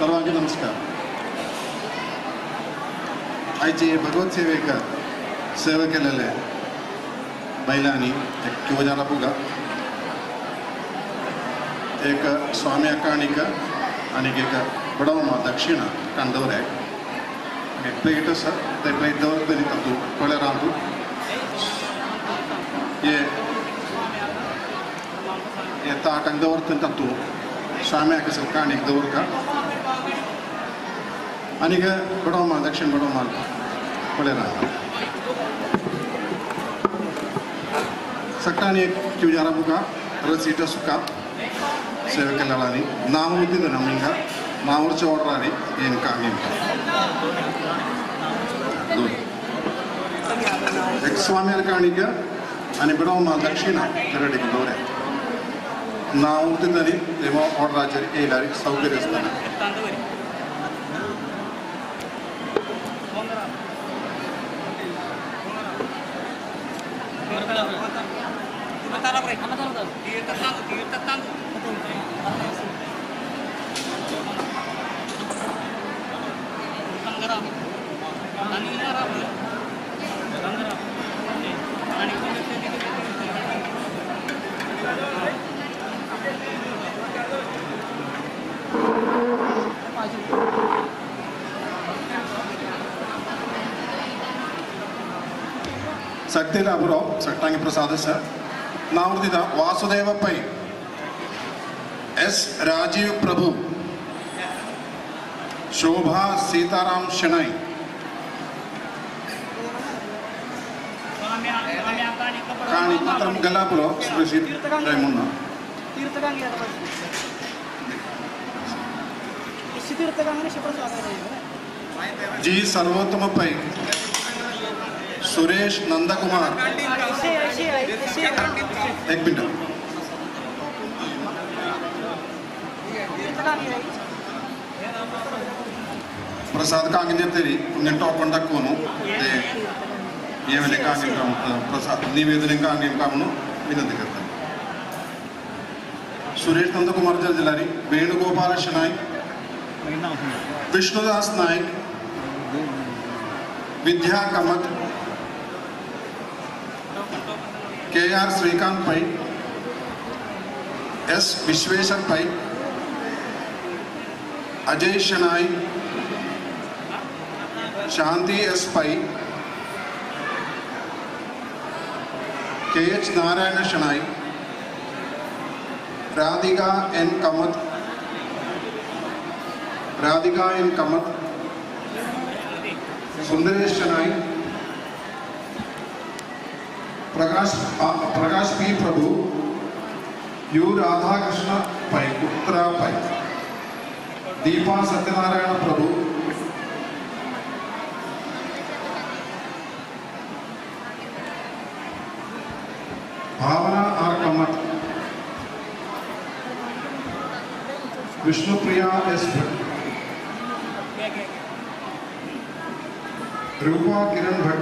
सर्वांक नमस्कार. आयचे भगवत सेवेक सेवा केलेले बैलांनी एक किवजारा पुगा एक स्वामी अकाणिक आनी एक बडोमा दक्षिणा काण दवरे एक प्लेट आसा ते प्लेट दवरतली तातूंत पळय रांदू हे ताटांक दवरतली तातूंत स्वाम्याक काणीक दवरता आनीक बडोमा दक्षिण बडोमा पळय रांदू सकाळी एक किवजारा बुका रसीट सुका सेवा केल्यानी नाम उद्दिद नम्मिंग नावर्चे ऑर्डर ಏನು ಕಾಂಗಿ एक स्वाम्यार काणिक आनी बडोमा दक्षिणा करडीक दवरे नाव उद्दिदनी तेव्हा ऑर्डराचेर येयल्यार सौकर्य आसतना. Sakthila Aburo Saktangi Prasad sir नावृत्तिदा Vasudeva Pai S Rajiv Prabhu Shobha Sitaram Shenoy काणी मात्र गलापुरो श्री मुन्ना जी सर्वोत्तम पै सुरेश नंदकुमार एक मिनट प्रसाद कांगिने तेरी पुण्य टोकन दक्कोनु ते ये वाले कांगे प्रसाद निवेदन कांगे कामनु विनंती करता. Suresh Nandkumar जलजलारी Venugopal शनाई Vishnudas Naik Vidya Kamath K R Srikanth Pai S Vishweshwar Pai Ajay Shenoy Shanti S Pai K H Narayana Shenoy Radhika N Kamath Radhika N Kamath Sundaresh Shenoy Prakash P Prabhu U Radhakrishna Pai Uttara Pai Deepa Satyanarayana Prabhu Bhavana R Kamath Vishnupriya S Bhat Rupa Kiran Bhat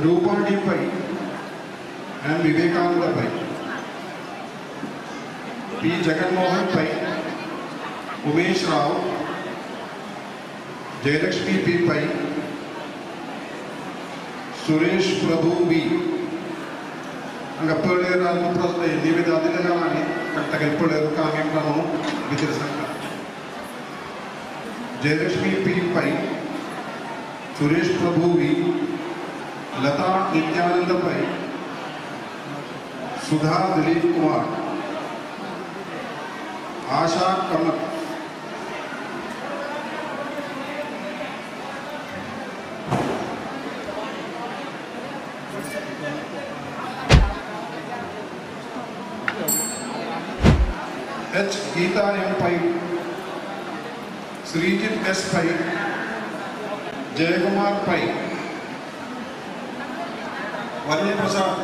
Rupa D Pai and Vivekananda Pai P Jaganmohan Pai Umesh Rao Jayalakshmi P Pai Suresh Prabhu V निवेदन Jayalakshmi P Pai Suresh Prabhu V Latha Nithyananda Pai Sudha Dilip Kumar Asha Kamath H Geetha M Pai Sreejith S Pai Jayakumar Pai Valyaprasad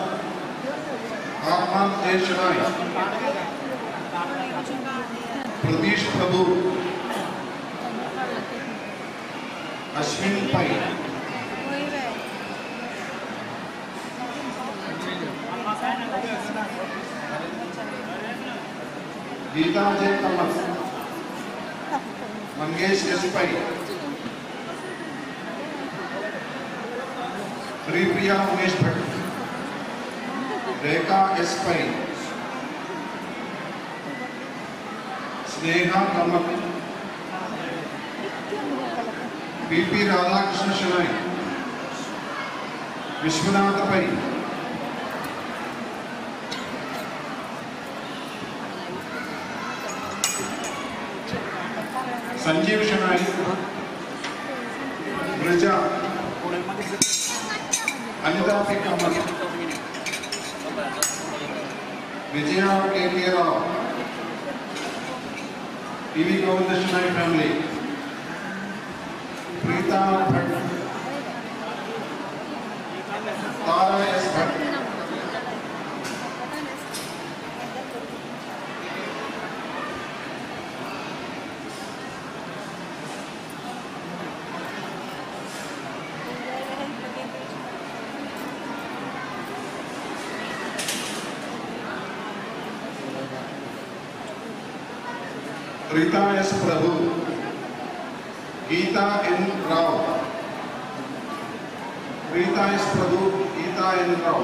Atman A Shenoy Pratheesh Prabhu Ashwin Pai Geetha J Kamath, Mangesh S Pai, Haripriya Umesh Bhat, Rekha S Pai, Sneha Kamath, P P Radhakrishna Shenoy, Vishwanatha Pai, Sanjeev Shenoy, Brija, Anitha P Kamath, Vijaya K K Rao, T V Govinda Shenoy family, Preetha Bhat, Tara S Bhat, Rita S Prabhu, Geetha N Rao, Rita S Prabhu, Geetha N Rao,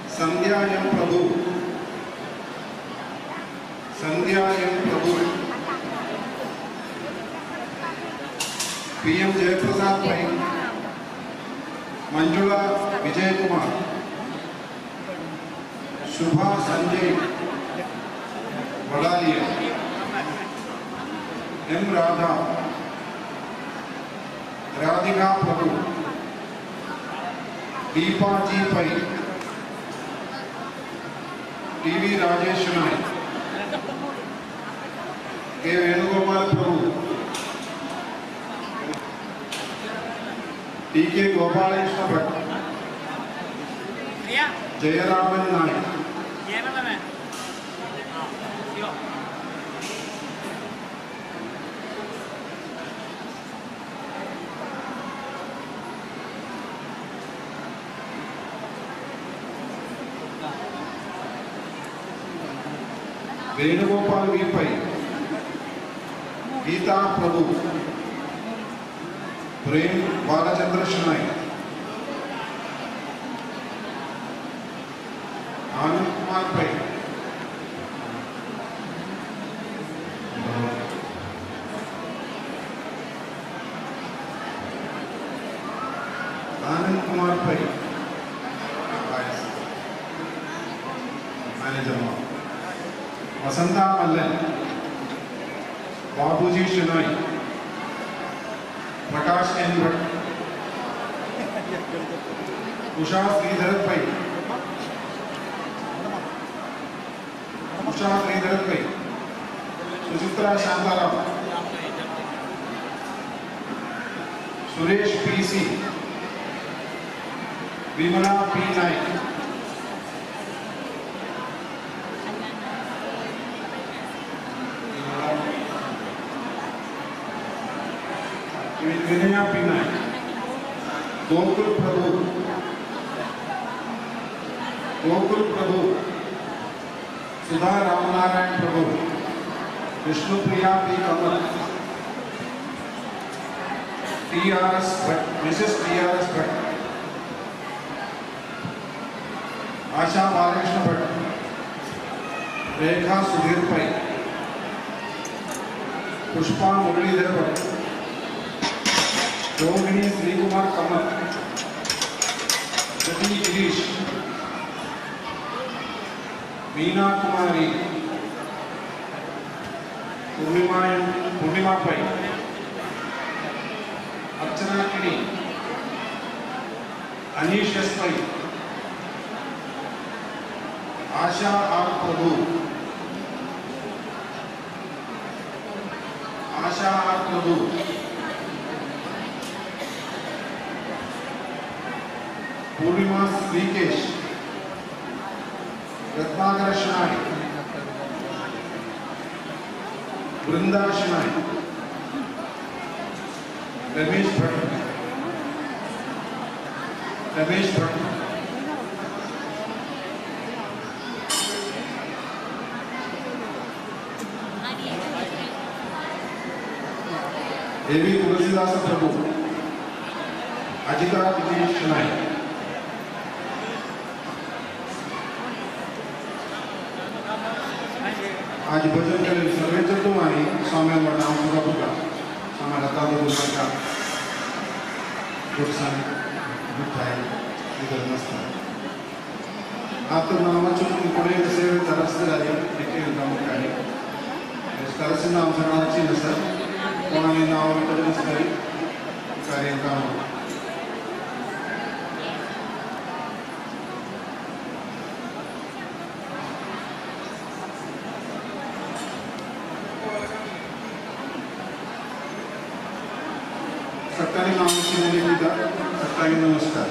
Sandhya M Prabhu, Sandhya M Prabhu, P M Jayaprasad Pai, Manjula Vijayakumar, Shubha Sanjay Vadaliya, M Radha, Radhika Prabhu, Deepa G Pai, T V Rajesh Shenoy, K Venugopal Prabhu, T K Gopalakrishna Bhat, Jayaraman Naik, Venugopal V Pai, Geetha Prabhu, Prem Balachandra Shenoy, Anand Kumar Pai, Anand Kumar Pai, manager Vasantha Mallan, Babuji Shenoy, Prakash N Bhat, Usha Sridhar Pai, Usha Sridhar Pai, Suchitra Shantaram, Suresh P C, Vimala P Naik, Vinaya P Naik, Gokul Prabhu, Gokul Prabhu, Sudha Ramanarayan Prabhu, Vishnupriya P Kamath, T R S Bhat, Mrs T R S Bhat, Asha Balakrishna Bhat, Rekha Sudhir Pai, Pushpa Muralidhar Bhat, Rohini Sreekumar Kamath, Sati Girish, Meena Kumari, Purnima Purnima Pai, Archana Kini, Anish S Pai, Asha R Prabhu, Asha R Prabhu, Purnima Srikesh, Ratnakara Shenoy, Vrinda Shenoy, Ramesh Bhat, Ramesh Bhat, A V Tulisidasa Prabhu, Ajita Vijayesh Naik. आज भजन करेल survey चतुर्वाणी स्वामी नाम पुगा पुगा स्वामी लता दुर्गा गुरुसामी नमस्कार. ಆತ ನಾಮಚು ಕೊನೆಯ ಸೇವೆ ತರಸ್ತಿದ್ದಾರೆ ಮುಖಾಣಿ ತರಸಿನ ಅಂಶಗಳ sir कोणाने नाव तरी कार्यक्रम सकाळी सकाळी नमस्कार.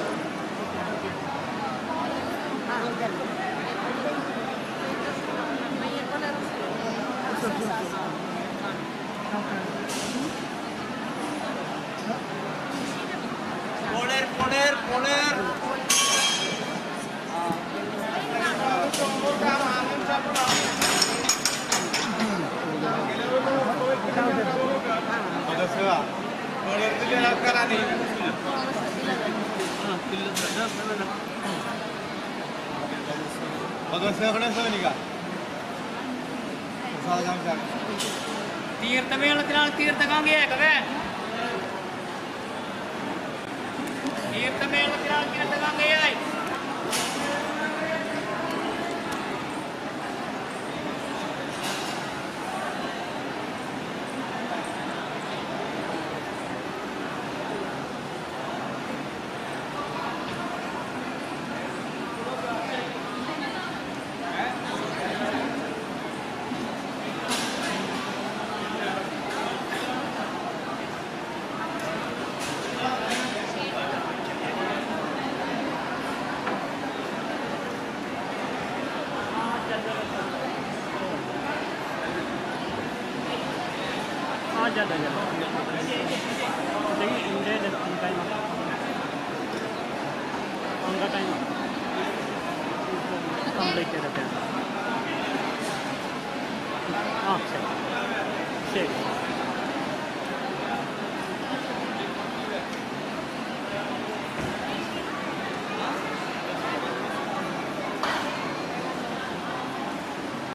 തീർത്ഥമേളത്തിലാണ് തീർത്ഥകാംഗിയെ കവേ. തീർത്ഥമേളത്തിലാണ് തീർത്ഥകാംഗയായി. Complete.